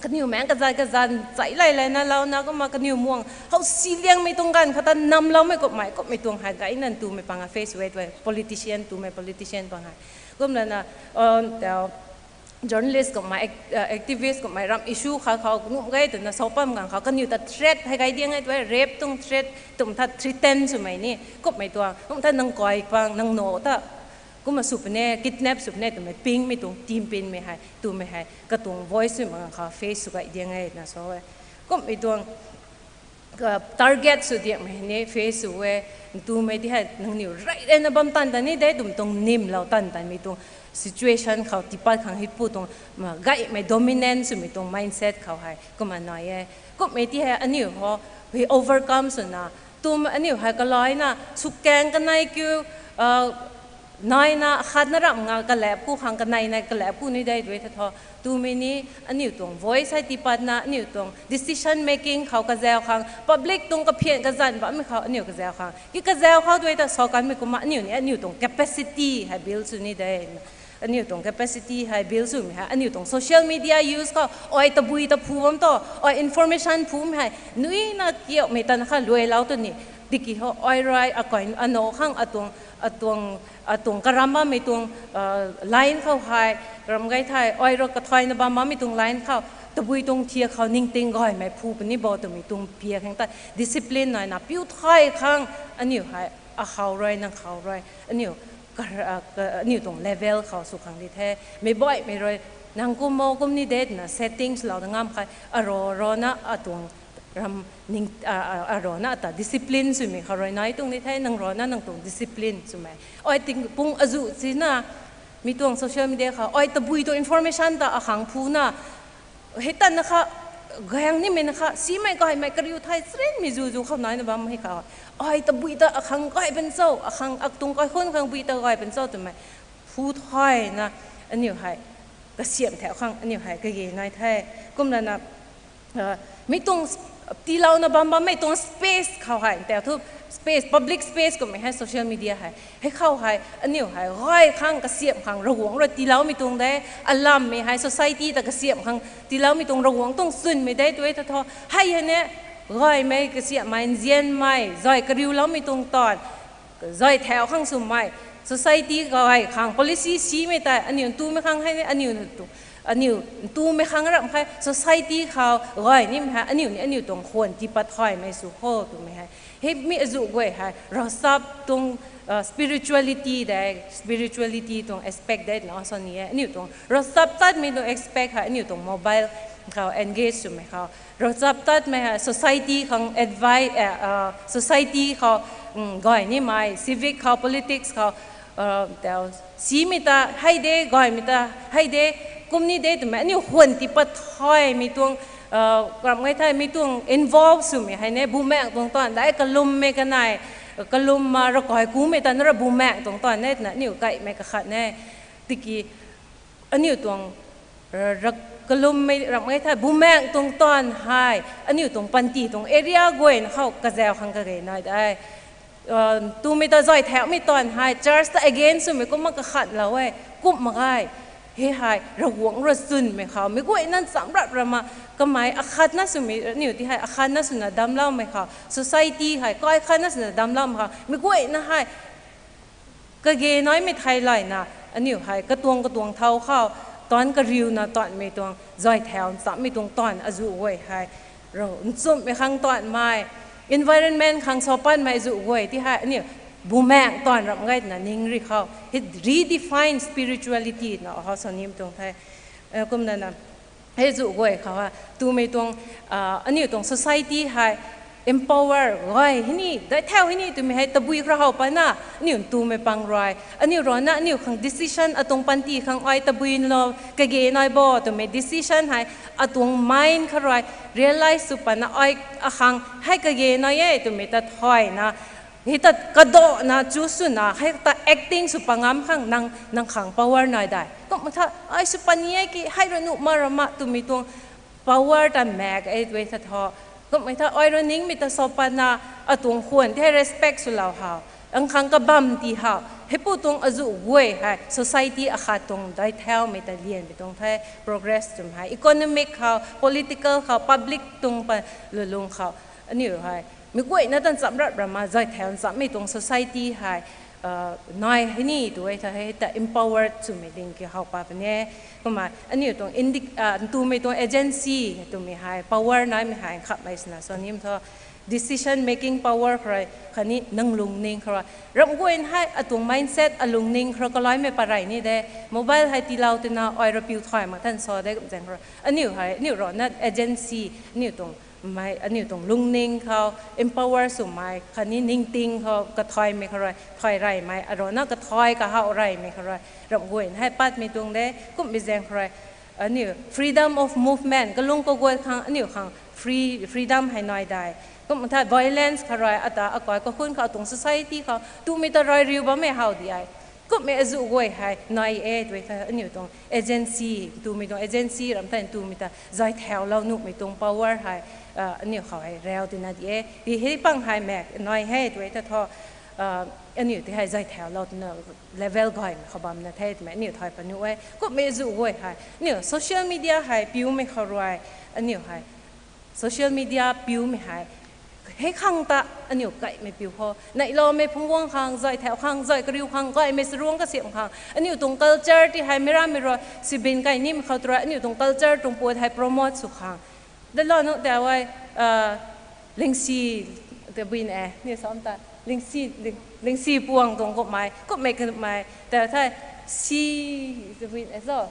kaniw maeng kazat kazat chai lay layna louna kumna kaniw muang hou si liangmei tuang ganv khou ta namloumei kummei kummei tuang hei gayna ntumei pang a face e tu e politician, ntumei politician pang hei. Kumlana tau journalist kummei, activist kummei ram issue kha khou nuh ge twna sa pam gang khou kaniw ta threat hei kai diang e tu e, rape tuang threat, tumh tha threaten swmei ni, kummei tuang nuh tha nang kai pang nang no ta kumna sw pune, kidnap sw pune twmei pingmei tuang team pinmei hei twmei hei katuang voice swmei gang khou face sw kai diang e twna sa e. Kummei tuang target sw diangmei ni face sw e. Twmei ti hei nangniw rey reyna bam tan tan ni de, twmei tuang nimlou tan tanmei tuang situation khou tiipat khang hipu tuang gaymei dominance swmei tuang mindset khou hei kumna nai e. Kummei ti hei aniu ho overcome swna twmei aniu hei kalaina sukang kanei kiu naina khatna ramh nga kalap ku khang kanei nai kalap ku ni de tu e tha thu. Twmei ni aniu tuang voice hei tiipatna aniu tuang decision making khou kazau khang, public tuang kaphian kazanc bammei khou aniu kazau khang ki kazau khou tu e ta sa kanmei kumna aniu ni aniu tuang capacity hei build sw ni de. Aniu tuang capacity hei build swmei hei aniu tuang social media use khou ai tabui ta phu bam tu, ai information phumei hei nuina kiumei tan kha luailou tu ni. Tiki ho ai rui akai ano khang atuang atuang atuang karam bammei tuang line khou hei ram gay thei ai rui kathaina bam bammei tuang line khou tabui tuang thiak khou ningting gaymei phu puni bo twmei tuang pia khang ta discipline naina piu thay khang aniu hei akhou rui nang khou rui aniu aniu tuang level khou sw khang di the. Meibaihmei rui nang kum mo kum ni de twna settings lou da ngam khe. Aro rana atuang ram ning arana ata discipline swmei khou rui nai tuang ni the, nang rana nang tuang discipline swmei. Ai ting pung azuh china mi tuang social media khou ai tabui tuang information ta akhang phuna hei tanna kha gang nimei na kha simei gaymei kariu thei chrinmei zu zu khou naina bam hei kha ai tabui ta akhang gay ban cho, akhang atuang kaikhun khang bui ta gay ban cho twmei phu thayna aniu hei kasiamh thau khang aniu hei kage nai the. Kumlana mi tuang tiilouna bam bammei tuang space khou hei tau thu space, public space kummei hei social media hei hei khou hei aniu hei gay khang kasiamh khang Ravguangc rui tiiloumei tuang de, alammei hei society ta kasiamh khang tiiloumei tuang Ravguangc tuang chwnmei de tu e tha thu. Hei hei ne gaymei kasiamhmei nzianmei zay kariuloumei tuang tan zay thau khang swmei, society gay khang policy simei tei aniu ntumei khang hei ne aniu aniu ntumei khang ramh khe society khou gay nimei hei aniu ni aniu tuang khwan tiipat thaymei sw kho twmei hei hei mi azuh guay hei ravchap tuang spirituality de, spirituality tuang aspect de na sa ni e. Aniu tuang ravchap tatmei tuang aspect hei aniu tuang mobile khou engage swmei khou ravchap tatmei hei society khang advice, society khou gay nimei civic khou politics khou simei ta hei de, gaymei ta hei de, kum ni de twmei aniu khwan tiipat thaymei tuang ramh gay thei mi tuang involve swmei hei ne bumaengc tuang tan dai kalummei kanei kalum ma rakai kumei ta na ra bumaengc tuang tan ne twna aniu kaimei kakhat ne. Tiki aniu tuang kalummei ramh gay thei bumaengc tuang tan hei aniu tuang panty tuang area guayna khou kazau khang kage nai de. Twmei ta zay thaumei tan hei church ta against swmei kumna kakhatlou e, kum mak ge. Hei hei Ravguangc rui chwnmei khou mei guayna nchamc rap rama kamei akhatna swmei aniu ti hei akhatna swna damcloumei khou society hei kai khatna swna damcloumei khou mei guayna hei kage naimei thei layna aniu hei katuang katuang thau khou tan kariuna tanmei tuang zay thau nchamhmei tuang tan azuh guay hei nchumhmei khang tanmei environment khang sa panmei azuh guay ti hei aniu bumaengc tan ramh gay twna ning ri khou hei redefine spirituality na hou sa nim tuang the. Kumlana hei zuh guay khou twmei tuang aniu tuang society hei empower gay hei ni dai thau hei ni twmei hei tabui khra how pana aniu ntumei pang rui aniu rana aniu khang decision atuang panty khang ai tabui nlou kage nai bo twmei decision hei atuang mind kha rui realize sw pana ai akhang hei kage nai e twmei ta thayna hei ta kadona chu swna hei ta acting sw pangam khang nang nang khang power nai dai kum tha ai sw pan ni e ki hei rui nuh ma rama twmei tuang power ta mak e tu e tha thu. Kummei tha ai rui ningmei ta sa pana atuang khwan ti hei respect swlou how, ang khang kabam ti how heipu tuang azuh guay hei society akhat tuang dai thaumei ta lianmei tuang the. Progress twmei hei economic khou, political khou, public tuang pa lulung khou aniu hei mei guayna tan nchamc rap rama zay thau nchamhmei tuang society hei nai hei ni tu e tha hei ta empowered swmei ding ki how pa puni e. Kumna aniu tuang indi- tumei tuang agency twmei hei power naimei hei khammei swna sa nim thu, decision making power khou rui khatni nang lungning khou rui, ramh guay hei atuang mindset alungning khou rui kalaimei parei ni de. Mobile hei tiilou tina ai rui piu thay mak than sa de kum zaeng khou rui aniu hei aniu rui na agency, aniu tuang mei aniu tuang lungning khou empower swmei khatni ningting khou kathaymei khou rui thay reymei arui na kathay kahaw reymei khou rui ramh guay hei patmei tuang de. Kummei zaeng khou rui aniu freedom of movement, kalung kaguay khang aniu khang free freedom hei nai dai. Kum tha violence khou rui ata akai kakhun khou tuang society khou tumei ta rui riu bammei how di e. Kummei azuh guay hei nai e tu e tha aniu tuang agency, tumei tuang agency ramh tei tumei ta zay thaulou nuhmei tuang power hei aniu khou hei rau tina di e. Ti hei pang hei mak nai he tu e tha thu aniu ti hei zay thaulou tina level gaymei khou bamna the twmei aniu thay panuh e. Kummei azuh guay hei aniu social media hei piumei khou rui aniu hei social media piumei hei hei khang ta aniu kaimei piu khou neihloumei phungc guang khang, zay thau khang, zay kariu khang, gaymei saruang kasiam khang, aniu tuang culture ti hei meic rammei rui sibin kai nimei khou tu rui aniu tuang culture tuang puat hei promote sw khang. Dalou nuh tei e, lingsi, tabui na e ni sam ta lingsi, lingsi puang tuang kummei kummei kummei tei the, si, tabui na e so,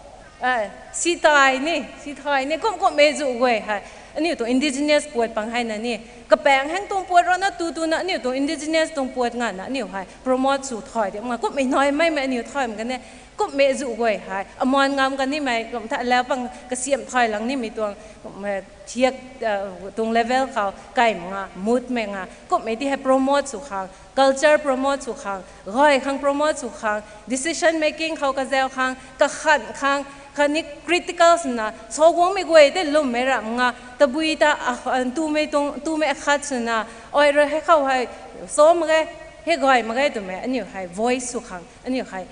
si tai ni, si thai ni kum kummei zuh guay hei aniu tuang indigenous puat pang hei na ni kapaeng heng tuang puat rui na tu tuna aniu tuang indigenous tuang puat nganvna aniu hei promote sw thay di mak kummei nai meimei aniu thay mak kan e. Kummei zuh guay hei aman ngam kan nimei kum tha lau pang kasiam thay lang nimei tuang thiak tuang level khou kai mak nga, mut mak nga, kummei ti hei promote sw khang, culture promote sw khang, gay khang promote sw khang, decision making khou kazau khang, kakhan khang, khatni critical swna sa guangmei guay tei lwmmei ramh nga, tabui ta tumei tuang tumei akhat swna ai rui hei khou hei sa mak ge, hei gay mak ge twmei aniu hei voice sw khang aniu hei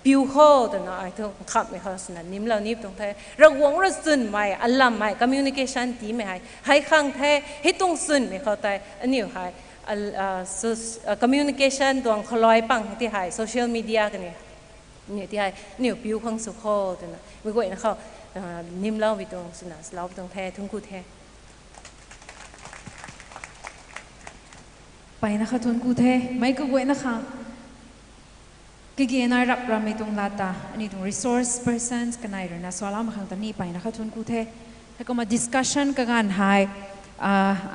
piu khou twna ai thu khammei khou swna nimlou ni tuang the. Ravguangc rui chwnmei alammei communication tiimei hei hei khang the. Hei tuang chwnmei khou tei aniu hei communication tuang khalai pang ti hei social media kani ni ti hei aniu piu khang sw khou twna mei guayna khou nimloumei tuang swna swlou tuang the. Thungc ku the. Mpeyna kha thungc ku the. Meic kaguayna khang kage nai rap rammei tuang lat ta aniu tuang resource persons kanei rui na swloumei khang ta ni mpeyna kha thungc ku the. Heikumna discussion kaganv hei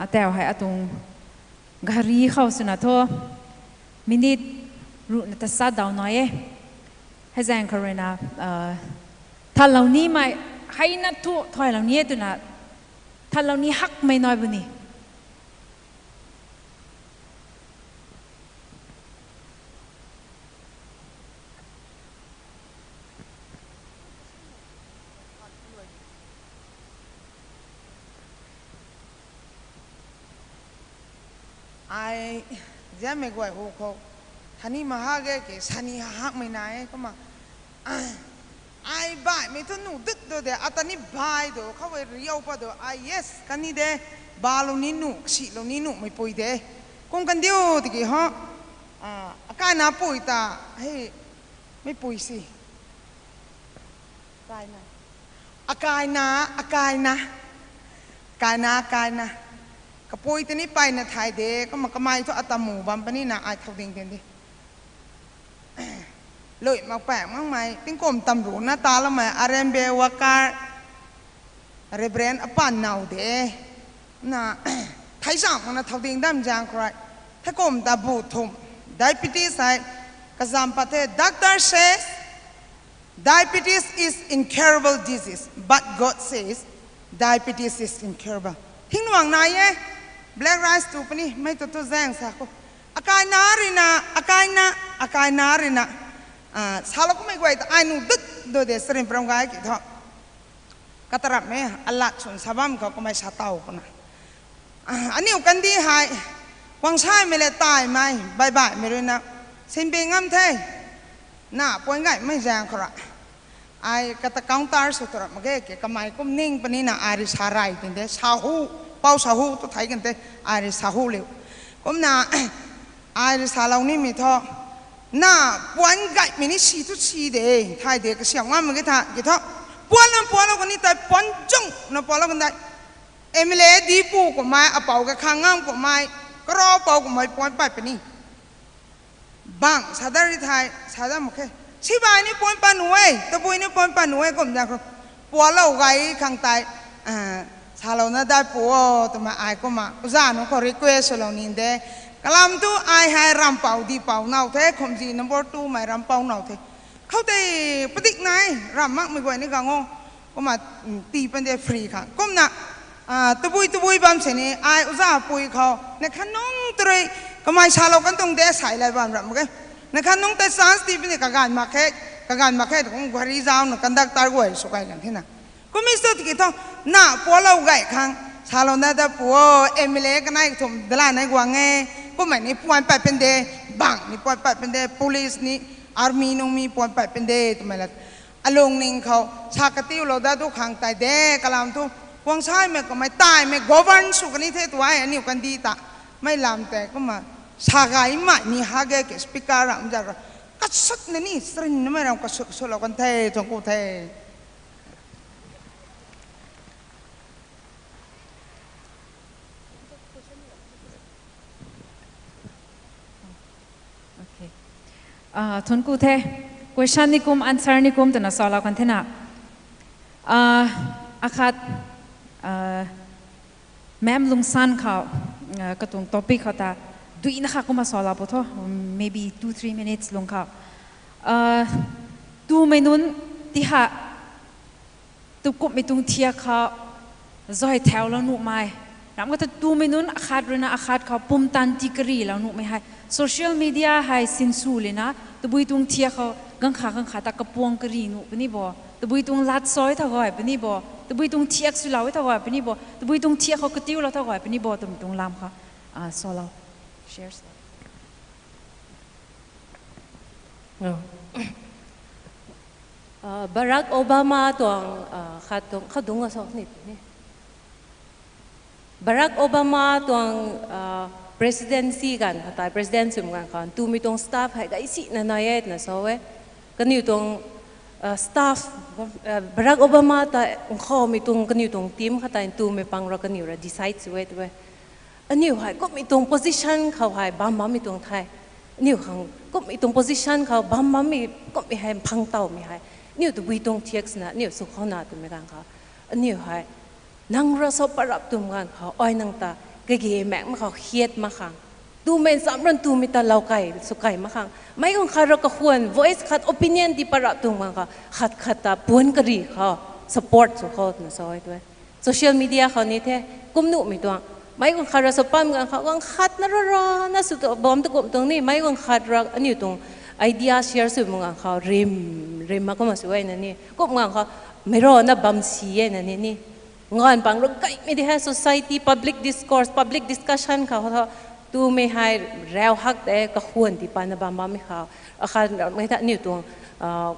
atau hei atuang gari khou swna thu minute ruhna ta sat daw nai e. Hei zaeng khou rui na thalou nimei, heina thu thaylou ni e twna thalou ni hakmei nai bu ni. Ai ziammei guay hu khou thani mahak ge ke sani hahakmei nai e kumna ai baihmei thu nuh dut do de, ata ni bai do khou e riu pa do, ai yes kani de, balou ni nuh, silou ni nuhmeipui de. Kum kandiu tiki ho, akaina pui ta, hei, meipui si. Akaina, akaina, akaina, akaina, akaina. Kapui tini mpeyna thay de, kumna kamei thu ata mu bam puni na ai thau ding tin di. Lui makpaeng makmei, tingkum tamruhna taloumei, R M B worker, Reverend apan now de. Na, thei zam makna thau ding dam zaeng khou rui. Theikum ta bu thum, diabetes hei kazam pat the, doctor says, diabetes is incurable disease, but God says, diabetes is incurable. Thingnuang nai e, black rice tu puni, mei tu tu zaeng sa khou. Akaina rui na, akaina, akaina rui na. Salou kummei guay ta ai nuh dut do de, sarim pram gay ki thu. Katarapmei, alat swn sa bam khou kamei sa taw puna. Aniu kandih hei, guangsaimei le taimei, baih baihmei rui na, sinbi ngam the. Na, puan gaymei zaeng khou ra. Ai kata counter sw tu rap mak ge ke kamei kum ning puni na ai rui sa rey tin de, sa hu, pou sa hu tu thei kan the, ai rui sa hu liu. Kumna, ai rui salou nimei thu, Na puan gaymei ni si thu si de, thay de kasiam ngam mak ge tha, ki thu. Puan na puan lou kani tei, puan chung na puan lou kan tei. M L A di pu kummei, apou ka khang ngam kummei, karou pou kummei puan pat puni. Bang, sa dat ri thei, sa dat mak khe. Sibai ni puan pat nu e, tabui ni puan pat nu e, kum da khou. Puan lou gay khang tei, ah, salouna dat pu o, twmei ai kumna, uza nunc khou request swlou ning de. Kalam thu ai hei rampou dipou now the, khumzi number two mei rampou now the. Khou tei padik nai, ram makmei guay ni gang o. Kumna, mm, tii pan de free khang. Kumna, ah, tabui tabui bam sini, ai uza pui khou, na khan nung tei rui, kamei salou kan tuang de, sai lai bam ram mak ge. Na khan nung tei chance tii puni kaganv mak khe, kaganv mak khe, kum gari zauc na conductor guay sw kai kan thina. Kum mi sw tiki thu, na puan lou gay khang, salouna dat pu o, M L A kanei kathumh dala nai guang e, kummei ni puan pat pan de, bang ni puan pat pan de, police ni, army nung mi puan pat pan de, twmei la. Alungning khou, sa katiulou dat tu khang tei de, kalam thu, guang saimei kummei taimei govern sw kani the tu ai, aniu kandih ta, mei lam tei, kumna, sa gaymei ni ha ge ke speaker ram zat ra, kasut na ni, srin na mei ram kasut, kasut lou kan the, thuanc ku the. Ah, thuanc ku the. Question ni kum, answer ni kum twna salou kan thena. Ah, akhat, ah, ma'am Lungsan khou, ah, katuang topic khou ta, duina kha kumna salou pu tho, maybe two, three minutes lung khou. Ah, tumei nunc ti ha, tu kumhmei tuang thiak khou, zay thaulou nuhmei. Ram kata tumei nunc akhat ruina akhat khou pumtan tii karilou nuhmei hei. Social media hei sinsw lina, tabui tuang thiak khou, ganv khat ganv khat ta kapuang kari nuh puni bo. Tabui tuang lat soi tha gay puni bo. Tabui tuang thiak swlou tha gay puni bo. Tabui tuang thiak khou katiulou tha gay puni bo, twmei tuang lam khou, ah, salou. Share salou. Barack Obama tuang, ah, khat tuang, khat dung a sou ni, ni. Barack Obama tuang, ah, presidency ganv khat tei, president swmei ganv khou, tumei tuang staff hei gay sina nai e twna sou e. Kaniw tuang, ah, staff, ah, Barack Obama ta nkhoumei tuang, kaniw tuang team khat tei tumei pang rui kaniw rui decide sw e tu e. Aniu hei kumhmei tuang position khou hei bam bammei tuang the. Aniu khang kumhmei tuang position khou bam bammei kumhmei hei mphang tawmei hei, aniu tabui tuang thiak swna aniu sw khou na twmei ganv khou, aniu hei nang rui sw parap twmei ganv khou ai nang ta kage maekmei khou hiat mak khang, tumei nchamc rui tumei ta lou kai sw kai mak khang, meic guang khat rui kakhwan voice khat, opinion tii parap twmei ganv khou khat khat ta puan kari khou support sw khou twna sa e tu e. Social media khou ni the, kum nuhmei tuang, meic guang khat rui sw pammei ganv khou guang khat na rui rui na sw tu bam tu kum tuang ni, meic guang khat rui aniu tuang idea share swmei ganv khou rim rim mak kumna sw e na ni, kum ganv khou meic rui na bam si e na ni ni. Nganv pang rui kaimei di hei society, public discourse, public discussion khou tho, tumei hei rau hak tei kakhwan tii patna bam bammei khou, akhat mei ta aniu tuang, ah,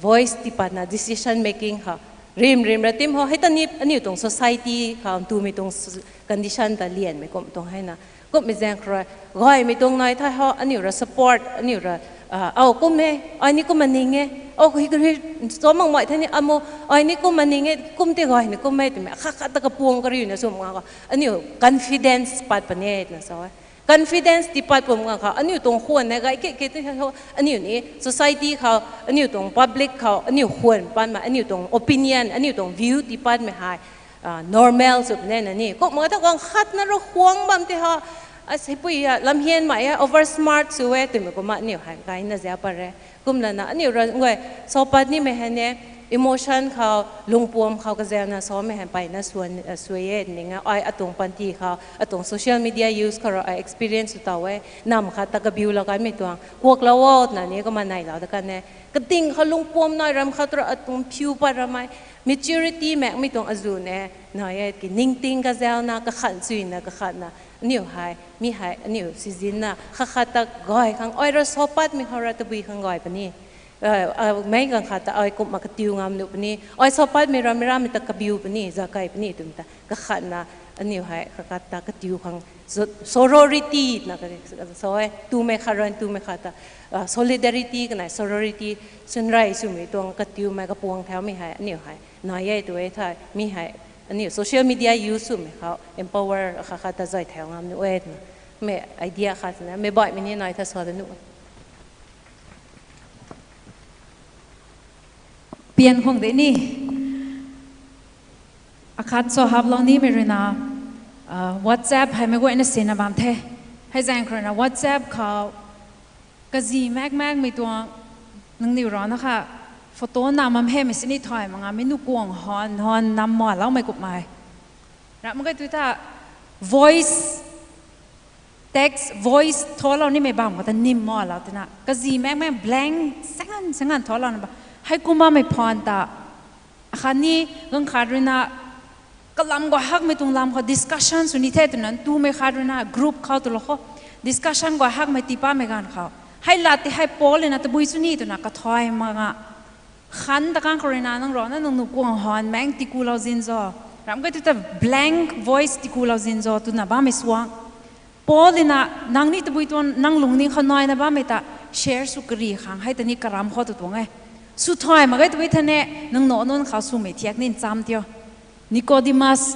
voice tii patna decision making khou rim rim ra tim khou, hei ta ni aniu tuang society khou tumei tuang s-, condition ta lianmei kum tuang hei na. Kumhmei zaeng khou rui gaymei tuang nai thei khou aniu rui support, aniu rui, ah, au kum e, ai ni kumna ning e, au hi hi, so mak mai thei ni amu, ai ni kumna ning e, kum tei gaymei kum e twmei khat khat ta kapuang kariuna swmei ganv khou aniu confidence pat puni e twna sa e. Confidence tii pat pum ganv khou aniu tuang khwan e gay ke ke tei khou, aniu ni society khou, aniu tuang public khou aniu khwan patmei, aniu tuang opinion, aniu tuang view tii patmei hei, ah, normal sw puni na ni. Kumna ta guang khat na rui khwan bam tei khou, a, hei pui a lamhianmei a over smart sw e twmei kumna aniu hei gayna zia pat re. Kumlana aniu rui nguay, sw pat nimei hei ni, emotion khou, lungpuam khou kazauna samei hei mpeyna swan, ah, sui e ning a, ai atuang panty khou, atuang social media use khou rui ai experience sw taw e, nam khat ta kabiulou kanmei tuang, kuaklou o twna ni kumna neilou da kan e. Kating khou lungpuam nai ram khat rui atuang phiu pat ramei, maturity maekmei tuang azuh ni nai e ki, ningting kazauna, kakhan suina, kakhatna, aniu hei, mi hei, aniu sizinna, khat khat ta gay khang, ai rui sw patmei khou rui tabui khang gay puni. Ah, ah, meic guang khat ta ai kumna katiu ngam nuh puni. Ai sw patmei ramei ramei ta kabiu puni, zakai puni twmei ta kakhatna, Aniu hei kakhat ta katiu khang sorority na ka, so e, tumei khat rui tumei khat ta, ah, solidarity kanei sorority, sunrei swmei tuang katiumei kapuang thaumei hei aniu hei nai e tu e thei mi hei aniu social media use swmei khou empower khat khat ta zay thau ngam nu e twna, mei idea khat na mei baihmei ni nai tha sa de nu. Pian khang de ni. Akhat sa haplou nimei ruina, ah, WhatsApp hei mei guayna sinna bam the. Hei zaeng khou ruina WhatsApp khou kazi mak makmei tuang nangniw rana kha photo nam mam hemei sini thay mak nga mi nu kuang hon hon nam maloumei kummei. Ram mak ge tu ta voice, text, voice tholou nimei bam khou ta nim malou twna kazi mak mak blank sangan sangan tholou na ba. Hei kumna mei phone ta akhatni ganv khat ruina kalam guay hakmei tuang lam khou discussion sw ni the twna tumei khat ruina group khou tu lou khou discussion guay hakmei tii pamei ganv khou hei lat ti hei Paul na tabui sw ni twna kathay mak nga. Khan ta kang khou ruina nang rana nang nu kuang hon mang tikulou zin zo. Ram ge tu ta blank voice tikulou zin zo twna bammei suang. Paul na nang ni tabui tuang nang lungning khou naina bammei ta share sw kari khang hei ta ni karam khou tu tuang e. Sw thay mak ge tabui thane nang nac nunc khou swmei thiak ni ncham tio. Nicodemus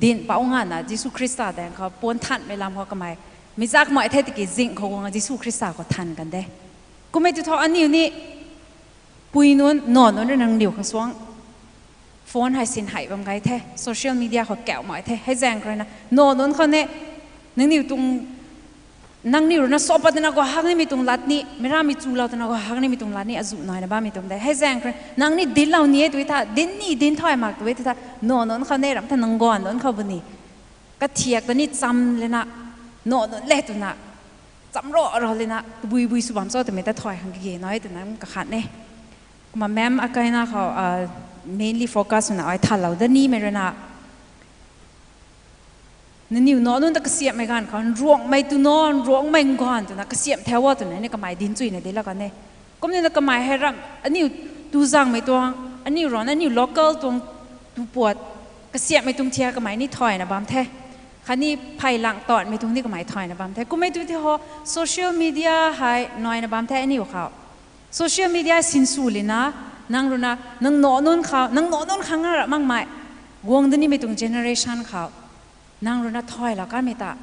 dinc pou nga na Jisu Khrista daeng khou puan thanmei lam khou kamei mi zakmei the tiki zing khou guang Jisu Khrista khou than kan de. Kummei tu thu aniu ni pui nunc, nac nunc rui nangniw khang suang phone hei sin hei bam gay the, social media khou kauhmei the, hei zaeng khou ruina nac nunc khou ne, nangniw tuang, nangniw ruina sa pat twna guay hak nimei tuang lat ni, meic ramei chulou twna guay hak nimei tuang lat ni azuh naina bammei tuang de. Hei zaeng khou rui nang ni dinclou ni e tu tha, dinc ni dinc thay mak tu e tu tha, nac nunc khou ne ram tha nang guan nunc khou bu ni kathiak ta ni cham lena, nac nunc le twna cham ro ro lena tabui bui sw bam cho twmei ta thay khang kage nai twna kakhat ne. Kumna ma'am akai na khou, ah, mainly focus swna ai thalou da nimei ruina, nangniw nac nunc ta kasiamhmei ganv khou nruangmei tu nac, nruangmei nganv twna kasiamh the o twna ni kamei dinc chuina dinclou kan e. Kumnina kamei hei ram aniu tu zangmei tuang, aniu rana aniu local tuang tu puat kasiamhmei tuang thiak kamei ni thayna bam the. Khatni phey lang tanmei tuang ni kamei thayna bam the. Kummei tu ti ho social media hei naina bam the aniu khou. Social media sinsw lena, nang ruina, nang nac nunc khou, nang nac nunc khang na ra makmei guang da nimei tuang generation khou nang ruina thaylou kanmei ta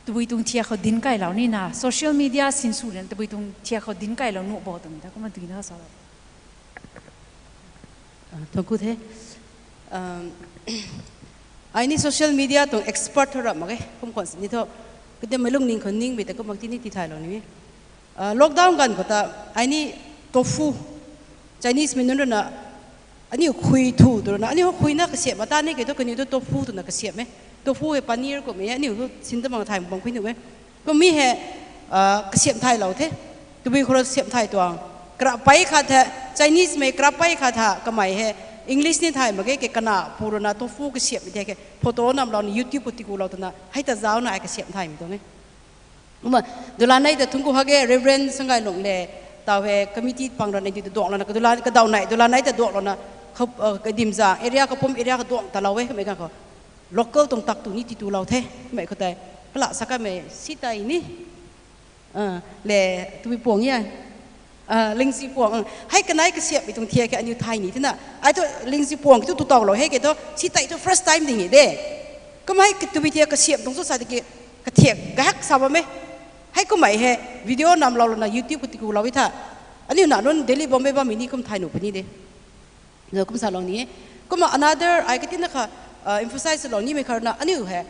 tabui tuang thiak khou dinc kailou nina, social media sinsw lena tabui tuang thiak khou dinc kailou nuh bo twmei ta kumna duina salou. Thangc ku the. Ai ni social media tuang expert thu ram mak ge, kum khwan sini thu, kadimei lungning khou ningmei ta kum mak ti ni tithaylou ni. Lockdown ganv khou ta, ai ni tofu, Chinese mei nunc ruina, aniu khui thu tu ruina, aniu khuina kasiamh ata ni ke thu kaniw thu tofu twna kasiamh e. Tofu hei paneer kummei, aniu thu sin ta bang thay bang khui nuh e. Kummi hei, kasiamh thaylou the. Tabui khou rui kasiamh thay tuang. Karapei khat the, Chinese mei karapei khat tha, kamei hei English ni thay mak ge ke kana pu ruina tofu kasiamhmei the ke photo namlou ni YouTube khou tikulou twna hei ta zaucna ai kasiamh thaymei tuang e. Kumna, dulanei ta thangc ku hak ge Reverend Sangailung le, taw hei committee pang ruina di duanglouna, kadulan, kadaw nei, dulanei ta duanglouna, kadimza area, kapum area khou duang talou e, kamei ganv khou local tuang tak tu ni titulou the, kamei khou tei, kala sa kamei si tei ni, le, tabui puang e, lingsi puang, hei kanei kasiamhmei tuang thiak khe aniu thay ni thena, ai thu lingsi puang ki thu tu tawlou hei ke thu, si tei thu first time ding e de. Kumna hei tabui thiak kasiamh tuang chu sa tiki, kathiak kahak sa bam e. Hei kummei hei video namlou lana YouTube khou tikulou e tha. Aniu nac nunc Delhi Bombay bammei ni kum thay nuh puni de. Kum salou ni e. Kumna another ai katina kha emphasize lou nimei kha ruina aniu hei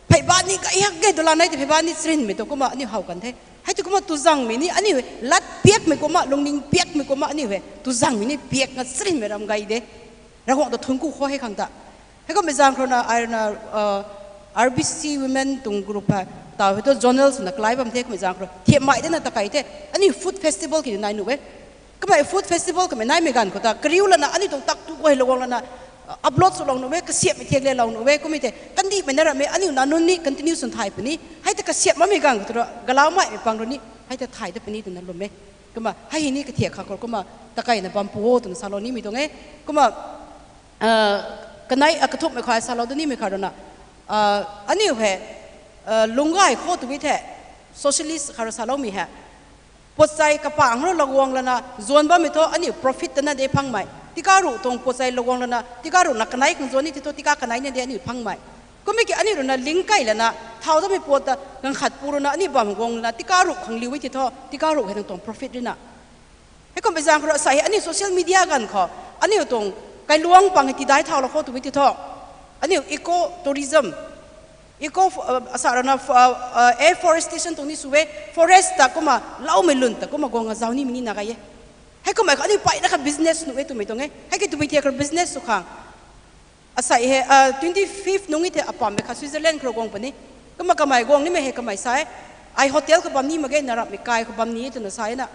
pheyba ni kahak ge dulanei tei pheyba ni chrinmei tu kumna aniu how kan the. Hei tu kumna tuzangmei ni aniu hei lat piakmei kumna, lungning piakmei kumna aniu hei tuzangmei ni piak nga chrinmei ram gay de. Ravguangc ta thangc ku khou hei khang ta. Heikummei zaeng khou ruina ai ruina, RBC women tuang group hei, taw hei tu zonal swna kalai bam the kummei zaeng khou rui thiammei dena takei the. Aniu food festival ki nai nuh e. Kamei food festival kamei naimei ganv khou ta kariu lana aniu tuang tak tu guay lou guang lana upload swlou nuh e, kasiamhmei thiak lelou nuh e, kummei tei kandihmei na rammei aniu nac nunc ni continue swn thay puni. Hei ta kasiamh makmei ganv khou tu rui galau maimei pang rui ni hei ta thay ta puni twna lwm e. Kumna hei hei ni kathiak kha khou kumna takeina bam pu o twna salou nimei tuang e. Kumna Kanei, a, kathumhmei khou salou da nimei khat rui na, a, aniu hei, a, lungcgay khou tw e the, socialist khat rui saloumei hei. Potchai kapang rui laguang lana zuan bammei thu aniu profit ta na de phangmei. Tika ruh tuang potchai laguang lana, tika ruh na kanei khang zuan ni the thu, tika kanei na de aniu phangmei. Kummei ki aniu rui na ling kai lana, thau damei pot ta, ganv khat pu rui na aniu bam guang lana, tika ruh khang liu e the thu, tika ruh hei nang tuang profit rui na. Heikum pei zaeng khou rui sa hei aniu social media ganv khou, aniu tuang kailuang pang hei tidai thaulou khou tw e the thu. Aniu eco tourism, eco, uh, asa rana, uh, uh, afforestation tuang ni sw e, forest ta kumna, loumei lun ta kumna guang a zau nimei ni na gay e. Heikum mei khou aniu peyna kha business nuh e twmei tuang e. Hei ki twpui thiak khou business sw khang. Asei hei, uh, twenty fifth nungc e the apam mei kha Switzerland khou rui guang puni. Kumna kamei guang nimei hei kamei sa e. Ai hotel khou bam ni mak ge, na rapmei kai khou bam ni e twna sa e na.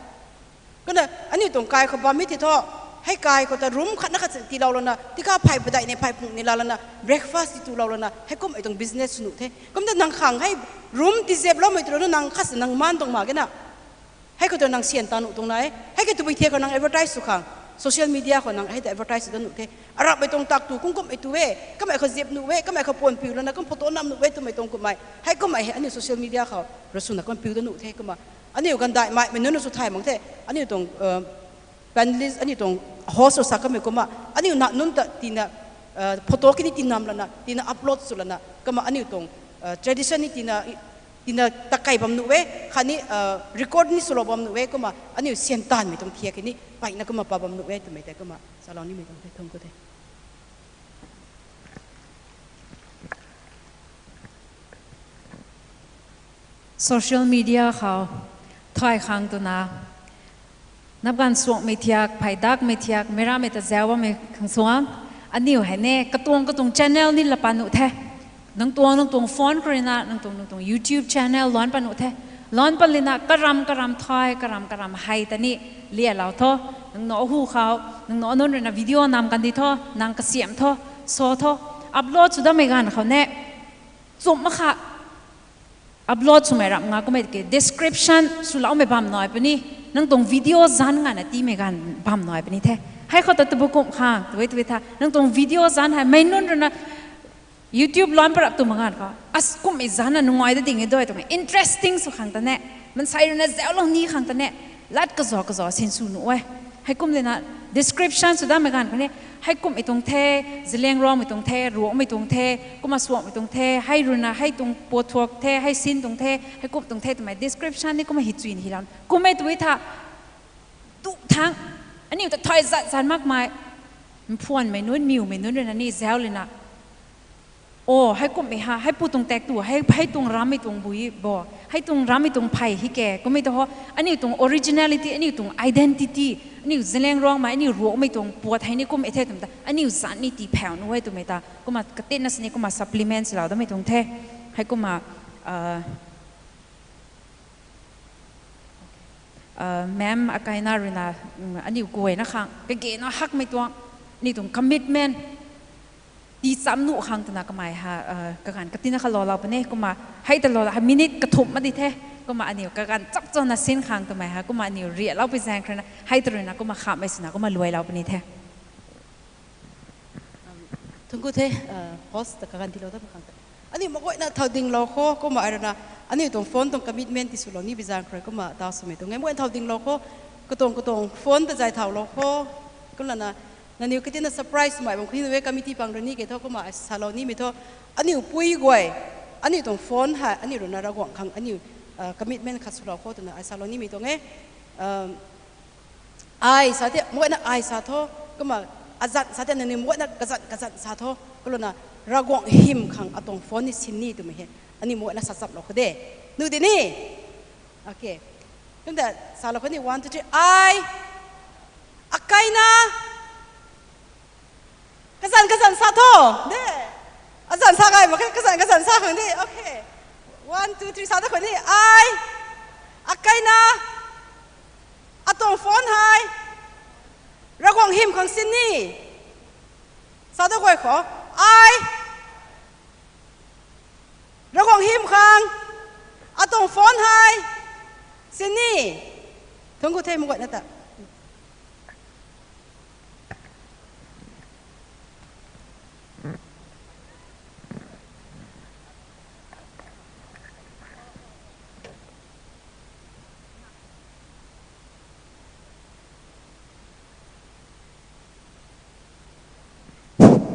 Kumna aniu tuang kai khou bam e the thu, hei kai khou ta room khat na khat tiilou lana, tika phey padeih ni phey phung ni la lana, breakfast ti tulou lana, heikum mei tuang business nuh the. Kumna nang khang hei room tiziaploumei tw rui na nang khat sa nang maan tuang mak ge na. Hei khou tu nang syan ta nuh tuang na e. Hei ki twpui thiak khou nang advertise sw khang, social media khou nang hei ta advertise sw ta nuh the. Arapmei tuang tak tu kum kummei tu e, kamei khou ziap nuh e, kamei khou puan piu lana kum photo nam nuh e twmei tuang kummei. Heikum mei hei aniu social media khou rui swna kum piu ta nuh the kumna. Aniu ganv daihmei mei nunc rui sw thay mak the. Aniu tuang, uh, panelist, aniu tuang host rui sa kamei kumna, aniu na nunc ta tina, uh, photo kini tinam lana, tina upload sw lana, kumna aniu tuang, uh, tradition ni tina, tina takai bam nuh e, khatni, uh, record ni swlou bam nuh e, kumna aniu syan taanvmei tuang thiak kini peyna kumna pa bam nuh e twmei tei kumna salou nimei tuang the, thungc ku the. Social media khou thay khang twna, nap ganv suakmei thiak, phey dakmei thiak, meic ramei ta zau bammei khang suang, aniu hei ni katuang katuang channel ni la pat nuh the. Nang tuang, nang tuang phone khou rui na, nang tuang, nang tuang YouTube channel lan pat nuh the. Lan pat lana karam karam thay, karam karam hei ta ni lialou tho. Nang nac hu khou, nang nac nunc rui na video nam kandi tho, nang kasiam tho, sa tho. Upload sw dammei ganv khou ne, chum mak kha. Upload swmei ram nga kummei ki description swloumei bam nai puni, nang tuang video zanc nga na tiimei ganv bam nai puni the. Hei khou ta tabui kum khang, twbui twbui tha, nang tuang video zanc hei meic nunc rui na YouTube lan parap tu mak ganv khou, as kummei zanc na nungai da ding e doi twmei interesting sw khang ta ne, mansei rui na zaulou ni khang ta ne, lat kazau kazau sin sw nuh e. Heikum lana description sw dammei ganv khou ni, heikummei tuang the, Zeliangrongmei tuang the, Ruangmei tuang the, kumna Suakmei tuang the, hei rui na hei tuang puat thuak the, hei sin tuang the, heikum tuang the twmei description ni kumna hi chuin hi lam. Kummei tw e tha, tu thangc, aniu ta thay zat zan makmei, mphuanmei nunc, miwmei nunc rui na ni zau lana, o, heikummei ha, hei pu tuang tak tu, hei, hei tuang rammei tuang bui bo, hei tuang rammei tuang phey hi ke, kummei ta ho, aniu tuang originality, aniu tuang identity, aniu Zeliangrongmei, aniu Ruangmei tuang puat hei ni kum e the twmei ta, aniu zanc ni tii phau nuh e twmei ta, kumna katinna sini kumna supplement swlou dammei tuang the, heikumna, uh, ma'am Akaina rui na, aniu guayna khang kage na hakmei tuang, aniu tuang commitment tii cham nuh khang twna kamei ha, kaganv katinna kha loulou puni, kumna hei ta loulou, hei minute kathumh mak di the, kumna aniu kaganv chap chana sin khang twmei ha, kumna aniu rialoupi zaeng khou rui na hei ta rui na kumna khamhmei swna kumna luailou puni the. Thungc ku the, host ta kaganv tiilou ta mak khang ta. Aniu mak guayna thau dinglou kho, kumna ai rui na, aniu tuang phone tuang commitment ti swlou ni bi zaeng khou rui kumna ta swmei tuang e, mak guayna thau dinglou kho, katuang katuang phone ta zay thaulou kho, kumlana, nangniw katinna surprise swmei bam khou ni e, committee pang rui ni ke thu kumna ai salou nimei thu, aniu pui guay, aniu tuang phone hei aniu rui na Ravguangc khang aniu, commitment khat swlou kho twna ai salou nimei tuang e. Ai sa the, mak guayna ai sa tho, kumna azanc sa the, nangniw mak guayna kazanc kazanc sa tho, kumlana Ravguangc hym khang atuang phone ni sin ni twmei hei aniu mak guayna sa chaplou kho de. Nu di ni? Okay. Kumta salou kho ni, one, two, three, ai. Akaina. Kazanc kazanc sa tho. De. Azanc sa gay mak khe, kazanc kazanc sa khang de. Okay. One, two, three, sa ta khou ni. Ai. Akaina. Atuang phone hei Ravguangc hym khang sin ni. Sa ta guay kho. Ai. Ravguangc hym khang atuang phone hei sin ni. Thungc ku the mak guayna ta.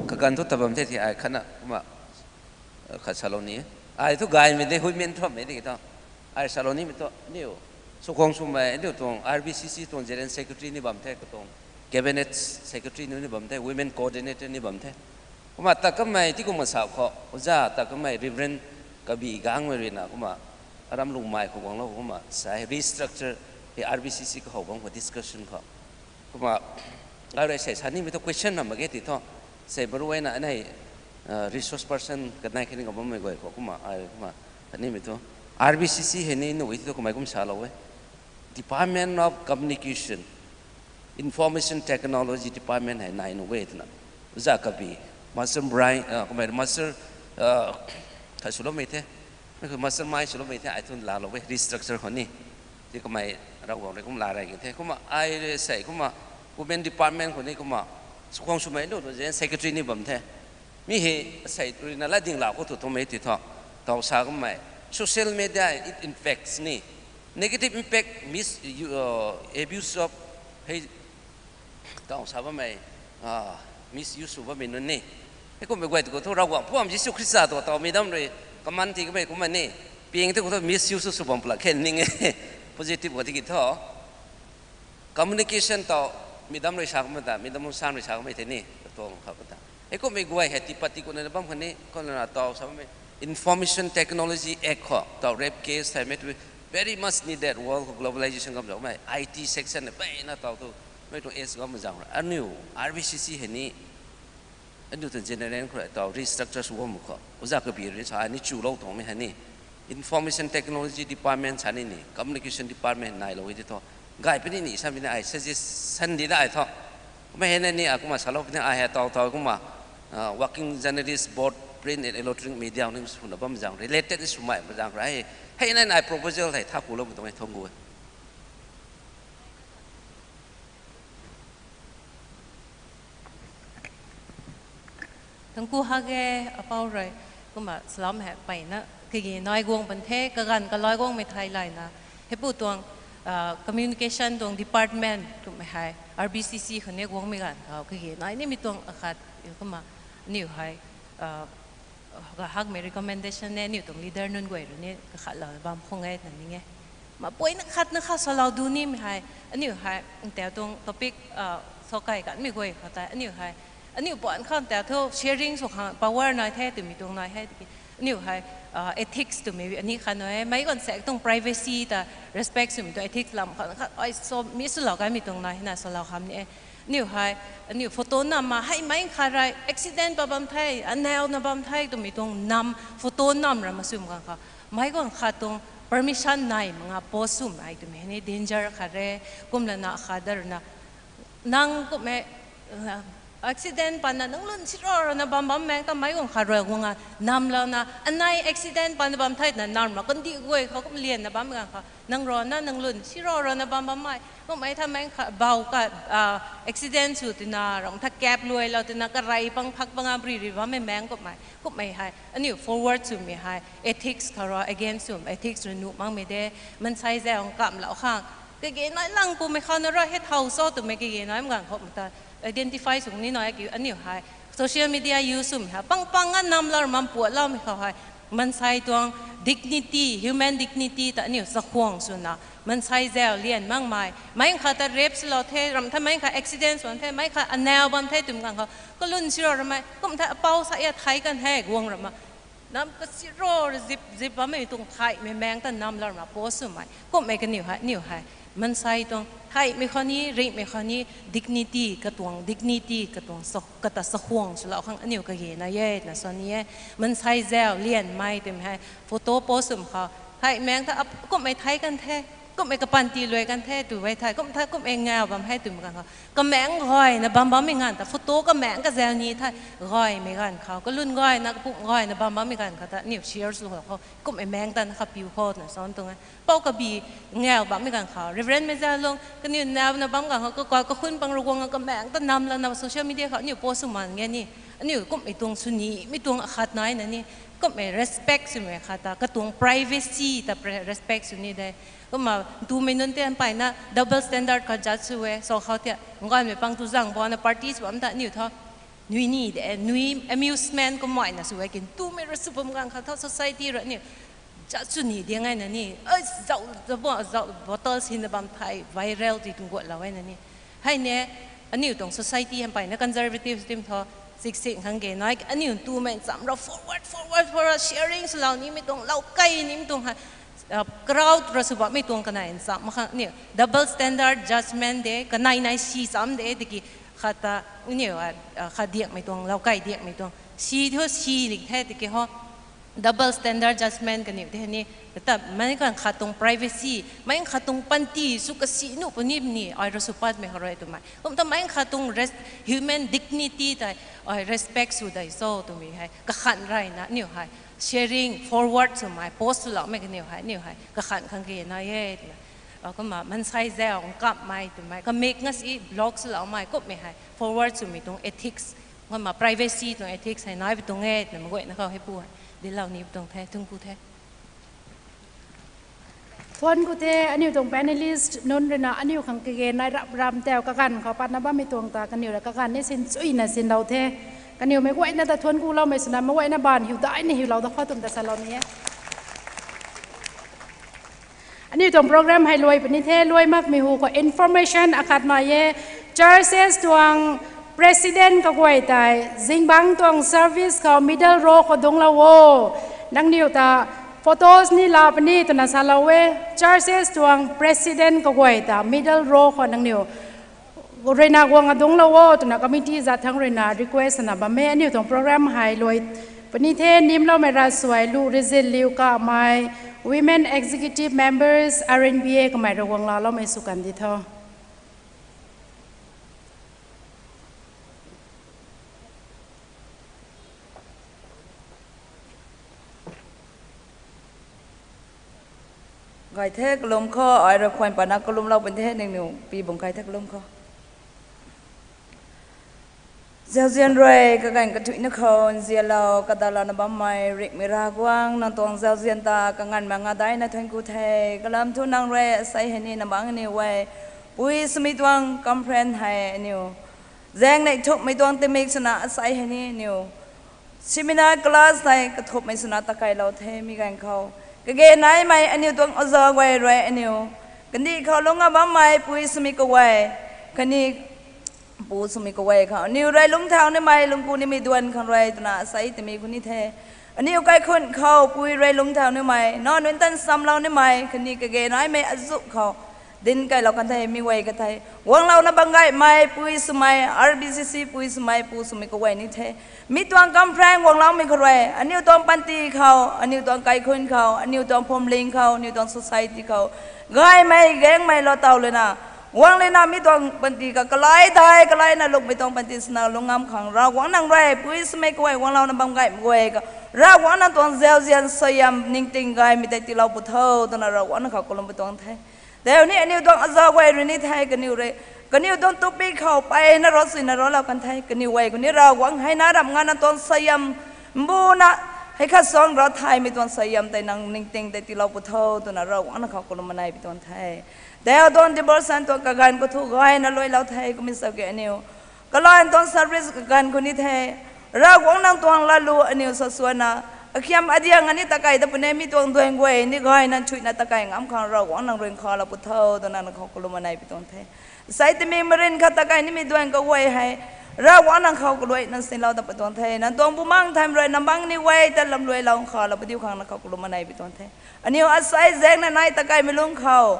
Kaganv thu tabam the ti ai khatna kumna khat salou ni. Ai thu gaymei de, huimen thuammei de ki thu. Ai salou nimei thu aniu, sukhwang swmei aniu tuang R B C C tuang General Secretary ni bam the, katuang Cabinet Secretary ni bam the, Women Coordinator ni bam the. Kumna ta kamei ti kumna sa khou, oja ta kamei Reverend Kabi Gangmei ruina kumna aram lungmei khou guanglou kumna sa restructure hei R B C C kahow bam khou discussion khou. Kumna ai rui sei sa nimei thu question na mak ge ti thu. Sei baru ai na anei resource person kanei khatni ka bammei guay khou kumna ai kumna sa nimei thu R B C C hei ni nuh e ti thu kamei kum salou e. Department of Communication, Information Technology Department hei nai nuh e twna. Oja Kabi, Master Brian, kamei Master, khat swloumei the. Master Mai swloumei the, ai thu laalou e restructure khou ni. Ti kamei Ravguangc rui kum laa rey kan the. Kumna ai rui sei kumna Women Department khou ni kumna sukhwang swmei lu tu General Secretary ni bam the. Mi hei sei ruina latding lau khou thu twmei ti thu. Taw sa kummei social media, it infects ni. Negative impact, mis-, abuse of, hei, taw sa bammei, misuse sw bammei nunc ni. Hei kummei guay tu khou thu Ravguangc puam Jisu Khrista tu taw mi dam rui command ti kamei kumna ni. Ping ti khou thu misuse sw bam pla khe ning e. Positive khou tiki thu communication taw mi dam rui sa kumna ta, mi dam san rui sa kummei the ni. Katuang khou ta. Hei kummei guay hei tipat ti kumna bam kha ni, kumna taw sa bammei Information Technology Act khou, taw rape case hei mei tu very much needed world khou globalization gam zaumei I T section hei peyna taw tu mei tu S gam zaeng rui. Aniu R B C C hei ni, aniu tu general khou rui taw restructure sw bam khou. Oja Kabi rui sa ni chulou tuangmei hei ni. Information Technology Department sa ni ni, Communication Department nailou e ti thu. Gay puni ni, sa puni ai suggestion di da ai thu. Kumna hei na ni, a kumna salou puni ai hei taw taw kumna, Working Journalist Board, Print and Electronic Media ni swna bam zaeng, related ni swmei bam zaeng rui. Hei na ni ai proposal hei tha kulou tuang e thong gu e. Thangku hak e, apou rui, kumna salam hei peyna, kagi nai guang pan the, kaganv kalai guangmei thai layna, heipu tuang, communication tuang department twmei hei, R B C C khou ni guangmei ganv khou, kagi nai nimei tuang akhat, kumna, aniu hei, hakmei recommendation ni, aniu tuang leader nunc guay rui ni, kakhat lana bam khang e na ning e. Mapoina khatna kha salou du nimei hei, aniu hei, ntaw tuang topic, sokai kanmei guay khou tei, aniu hei, aniu puan khang ta thu sharing sw khang power nai the twmei tuang nai hei, tiki, aniu hei, ethics twmei ani khat nai e, meic guan saekc tuang privacy ta respect swmei tuang ethics lam khang khat ai so mi swlou kanmei tuang nai hei na salou kham ni e. Aniu hei, aniu photo nam ma hei meic khat rui accident pa bam the, anau na bam the twmei tuang nam, photo nam ra ma swm khang kha. Meic guan khat tuang permission nai mak nga post swmei twmei ni danger khat re, kumlana khat da rui na. Nang kummei, accident pana nang lun siro rana bam bam mei ta meic guan khat rui guang a namlouna, anei accident pana bam the twna nam ra kandih guay khou kum lianna bam ganv khou. Nang rui na nang lun siro rana bam bammei. Kummei tha meic khat bau ka, accident sw twna, ram tha cab luailou twna, karey pang phak pang a bri ri bammei meic kummei. Kummei hei, aniu forward swmei hei, ethics khou rui against swm, ethics rui nuh makmei de, mansei zau kamlou khang. Kage nai lang pumei khou na rui hei thau cho twmei kage nai ganv khou mata identify sw ni nai ki aniu hei. Social media use swmei hei, pang pang a namlou ram puatloumei khou hei. Mansei tuang dignity, human dignity ta aniu chakhwang swna. Mansei zau lian makmei. Meic khat ta rape swlou the, ram tha meic khat accident sw the, meic khat anau bam the twmei ganv khou. Kalun siro ramei, kum tha apou sa ya thei kan the, guang rama. Nam kasiro zip, zip bammei tuang theihmei meic ta namlou ram post swmei. Kummei kaniw hei, aniu hei. Mansei tuang theihmei khou ni, ringhmei khou ni, dignity, katuang dignity, katuang sa-, kata chakhwang swlou khang aniu kage na e, na sa ni e. Mansei zau lianmei twmei hei, photo post swm khou. Theihmei ta ap-, kummei thei kan the. Kumhmei kapanty luai kan the tu e thei, kum the kumhmei ngau bam hei twmei ganv khou, kamaengc gayna bam bammei ganv ta, photo kamaengc kazau ni thei, gaymei ganv khou, kalun gayna, kapumc gayna bam bammei ganv khou ta, aniu share sw khou, kumhmei maengc ta na kha piu khou twna sa tuang e. Pou kabi ngau bammei ganv khou, Reverend Meizaylung, kaniw nauna bam ganv khou, kakai kakhun pang Ravguangc kamaengc ta nam lana social media khou aniu post sw man ge ni, aniu kumhmei tuang sw ni, mi tuang akhat nai na ni, kumhmei respect swmei khat ta, katuang privacy ta pre-, respect sw ni de. Kumna ntumei nunc tei mpeyna double standard kha judge sw e, sa khou thei, ngaymei pang tu zang bana parties bam ta aniu tho. Nui ni de, nui amusement kumhmei na sw e, kin ntumei ra sw bam ganv kha tho society ra aniu judge sw ni de ngai na ni, zau, zau, zau, bottle sina bam thei viral ti tuang guatlou e na ni. Hei ne, aniu tuang society mpeyna conservative tim tho, sik sik khang ge nai, aniu ntumei ncham ra forward, forward, forward, sharing swlou nimei tuang, lou kai nimei tuang hei, crowd ra sw bammei tuang kanei ncham mak khang aniu double standard judgment de, kanei nai si cham de, tiki khat ta, aniu, khat diakmei tuang, lou kai diakmei tuang, si thu si lik the, tiki ho, double standard judgment kaniw the ni, ta meic khat tuang privacy, meic khat tuang panty sw kasi nuh puni ni, ai ra sw patmei khou rui twmei. Kum ta meic khat tuang res-, human dignity tei, ai respect sw dei cho twmei hei, kakhan rayna aniu hei sharing, forward swmei, post swloumei kaniw hei, aniu hei kakhan khang ke nai e twna. Kumna mansei zau nkammei twmei, kamik nga si block swloumei, kumhmei hei forward swmei tuang ethics, kumna privacy tuang ethics hei nai pi tuang e twna mei guayna khou hei pu hei dinclou ni pi tuang the, thungc ku the. Thuanc ku the, aniu tuang panelist nunc ruina aniu khang kage nai rap ram tau kaganv khou patna bammei tuang ta kaniw ra kaganv ni sin chuyna sinlou the. Kaniw mei guayna ta thuanc kuloumei swna mei guayna baanv hiu daina hiulou da khou twm ta salou ni e. Aniu tuang program hei luai puni the, luai makmei hu khou information akhat nai e. Churches tuang president kaguay tei zingbangc tuang service khou middle row khou dungclou o. Nangniw ta photos ni la puni twna salou e. Churches tuang president kaguay ta middle row khou nangniw ruina guang adungclou o twna committee zat thangc ruina request na bam e. Aniu tuang program hei luai puni the, nimloumei ra suai lu rizil liu kamei women executive members R N B A kamei ra guang laloumei sw kan di tho. Gay the kalum khou, ai rui khwan pana kalumlou pun the, nangniw pi bung kai the kalum khou. Zauzian rui kaganv kathuicna khou nzianlou kadalouna bammei rikmei Ravguangc, nang tuang zauzian ta kaganv ma nga daina thuanc ku the. Kalam thu nang rui asei hei ni nang bangc aniw e pui swmei tuang conference hei aniw zaeng neih thukmei tuang timik swna asei hei ni aniw seminar class tei kathupmei swna takailou the mi ganv khou, kage naimei aniw tuang oza guay rui aniw kandih khou lungc nga bammei pui swmei kaguay khatni pu swmei kaguay khou aniw rui lungcthau nimei lungku nimei duan khang rui twna asei timei khou ni the. Aniw kaikhunc khou pui rui lungcthau nimei, nac nunc tan samlou nimei khatni kage naimei azuh khou dinc kailou kan the mi guay ka the. Guanglouna bam gaymei pui swmei, R B C C pui swmei, pu swmei kaguay ni the. Mi tuang conference guangloumei khou rui aniw tuang panty khou, aniw tuang kaikhunc khou, aniw tuang phuamling khou, aniw tuang society khou gaymei gaengmei lou taw lana guang lana mi tuang panty ka kalai tei kalaina lukmei tuang panty swna lungc ngam khang Ravguangc nang rui pui swmei kaguay guanglouna bam gaymei guay ka Ravguangc nang tuang zauzian suaihiam ningting gaymei tei tiilou pu tho twna Ravguangc nang khou kalum pu tuang the. Tei ni aniw tuang aza guay rui ni the kaniw rui kaniw tuang topic khou peyna ro suina rolou kan the. Kaniw guay khou ni Ravguangc hei na ram ngana tuang suaihiam mbuna hei khat suang ra thaymei tuang suaihiam tei nang ningting tei tiilou pu tho twna Ravguangc nang khou kalum manei pi tuang the. Tei tuang devotion tuang kaganv khou thu gayna luailou the kummei sa ke aniw kalan tuang service kaganv khou ni the. Ravguangc nang tuang lalu aniw sa suana akhiam adiang ani takai ta pune mi tuang duan guay ni gayna chuina takai ngam khang Ravguangc nang rui nkhalou pu tho twna nang khou kalum manei pi tuang the. Sai timi marin khat takai nimei duan kaguay hei Ravguangc nang khou kaluaina sinlou ta pu tuang the. Nang tuang bumaengh thaymei rui nang bangc ni guay ta lamluailou nkhalou pu diu khang nang khou kalum manei pi tuang the. Aniw asei zaengna nai takaimei lungc khou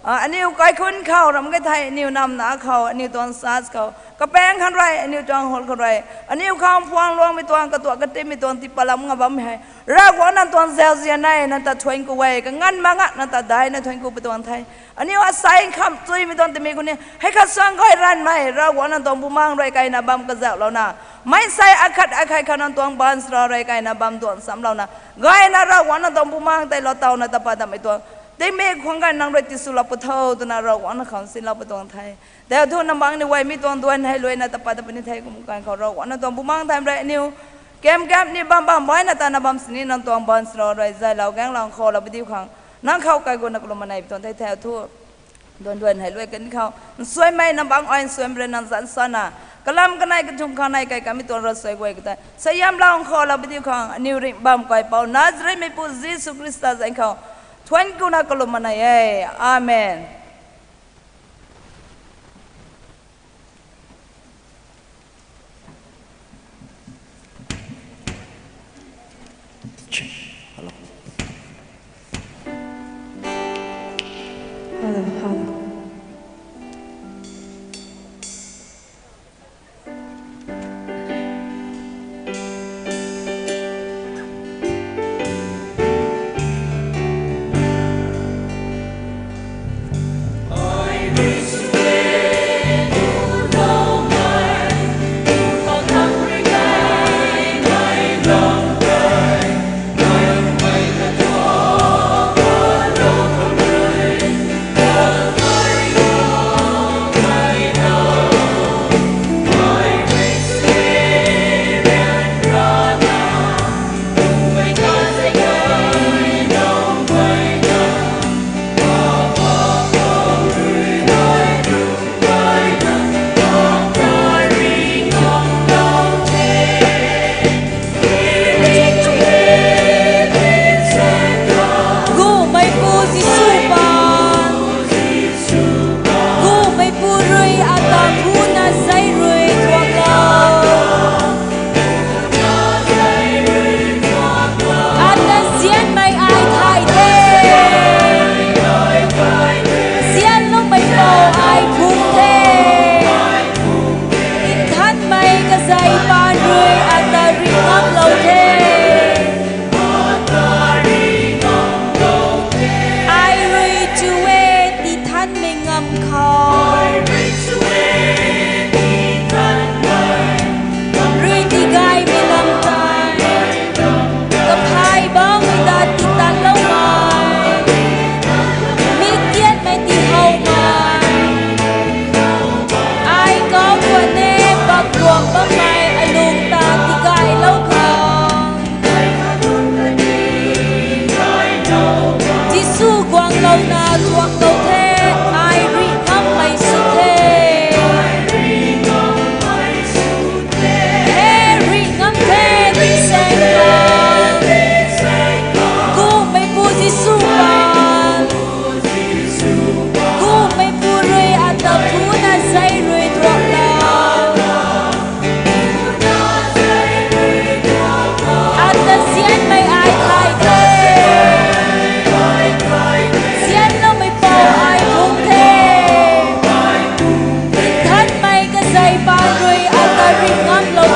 Ah, aniu kaikhun khou ram ke thei, aniu namna khou, aniu tuang church khou kapaeng khang rui, aniu tuang hall khou rui, aniu khang phuang luangmei tuang, katuak katimei tuang tipalam nga bam hei, Ravguangc nang tuang zauzian nei, nang ta thuanc ku e, kanganv mak nga nang ta daihna thuanc ku pui tuang the. Aniu asei nkham chuimei tuang timei khou ni hei khat suang gay ranvmei Ravguangc nang tuang Bumaengh rui kaina bam kazauhlouna, meic sei akhat akhei khou nang tuang baanchara rui kaina bam duan chamlouna, gayna Ravguangc nang tuang Bumaengh tei lou tawna ta pat dammei tuang tingmik khwang ganv nang rui tiswlou pw tho twna Ravguangc nang khou sinlou pui tuang the. Tei thu nang bangc ni guay mi tuang duan hei luaina ta pat da puni the. Kum ganv khou Ravguangc nang tuang Bumaengh tei rui aniu kam kam ni bam bam baihna tana bam sini nang tuang baanchara rui zaylou gaenglou khou lou pui diu khang, nang khou kaiguna kalum manei pui tuang the. Tei thu duan duan hei luai kan khou nsuaimei nang bangc ai nsuaimei rui nang zanc sana, kalam kanei kathumh khang nei kai kamei tuang ravsuai guay ka tei suaihiamlou khou lou pui diu khang, aniu ringh bam kaipouc Nazaretmeipu Jisu Khrista zanc khou thuanc kuna kalum manei e. Amen. Hello. Hello, hello. Gumeipu Jisu paan. Gumeipu rui ata phuna zei rui thuaklou. Ata nzianmei ai thay the. Nzianloumei pou ai phung the. Nthanmei kazei paan rui ata ringh ngamlou the. Ai rui chu e tithanmei ngamv khou. Rui tigaymei lam tei. Kaphay bammei ta titatloumei. Mi kiatmei tihowmei. Ai kau khwan e, pakruak bammei alung ta tigaylou khang. Jisu guanglouna thuaklou the, ai rih ngammei sw the. He rih ngam the, tingsaeng khou. Gumeipu Jisu paan. Gumeipu rui ata phuna zei rui thuaklou. Ata nzianmei ai thay the. Nzianloumei pou ai phung the. Nthanmei kazei paan rui ata ringh ngamlou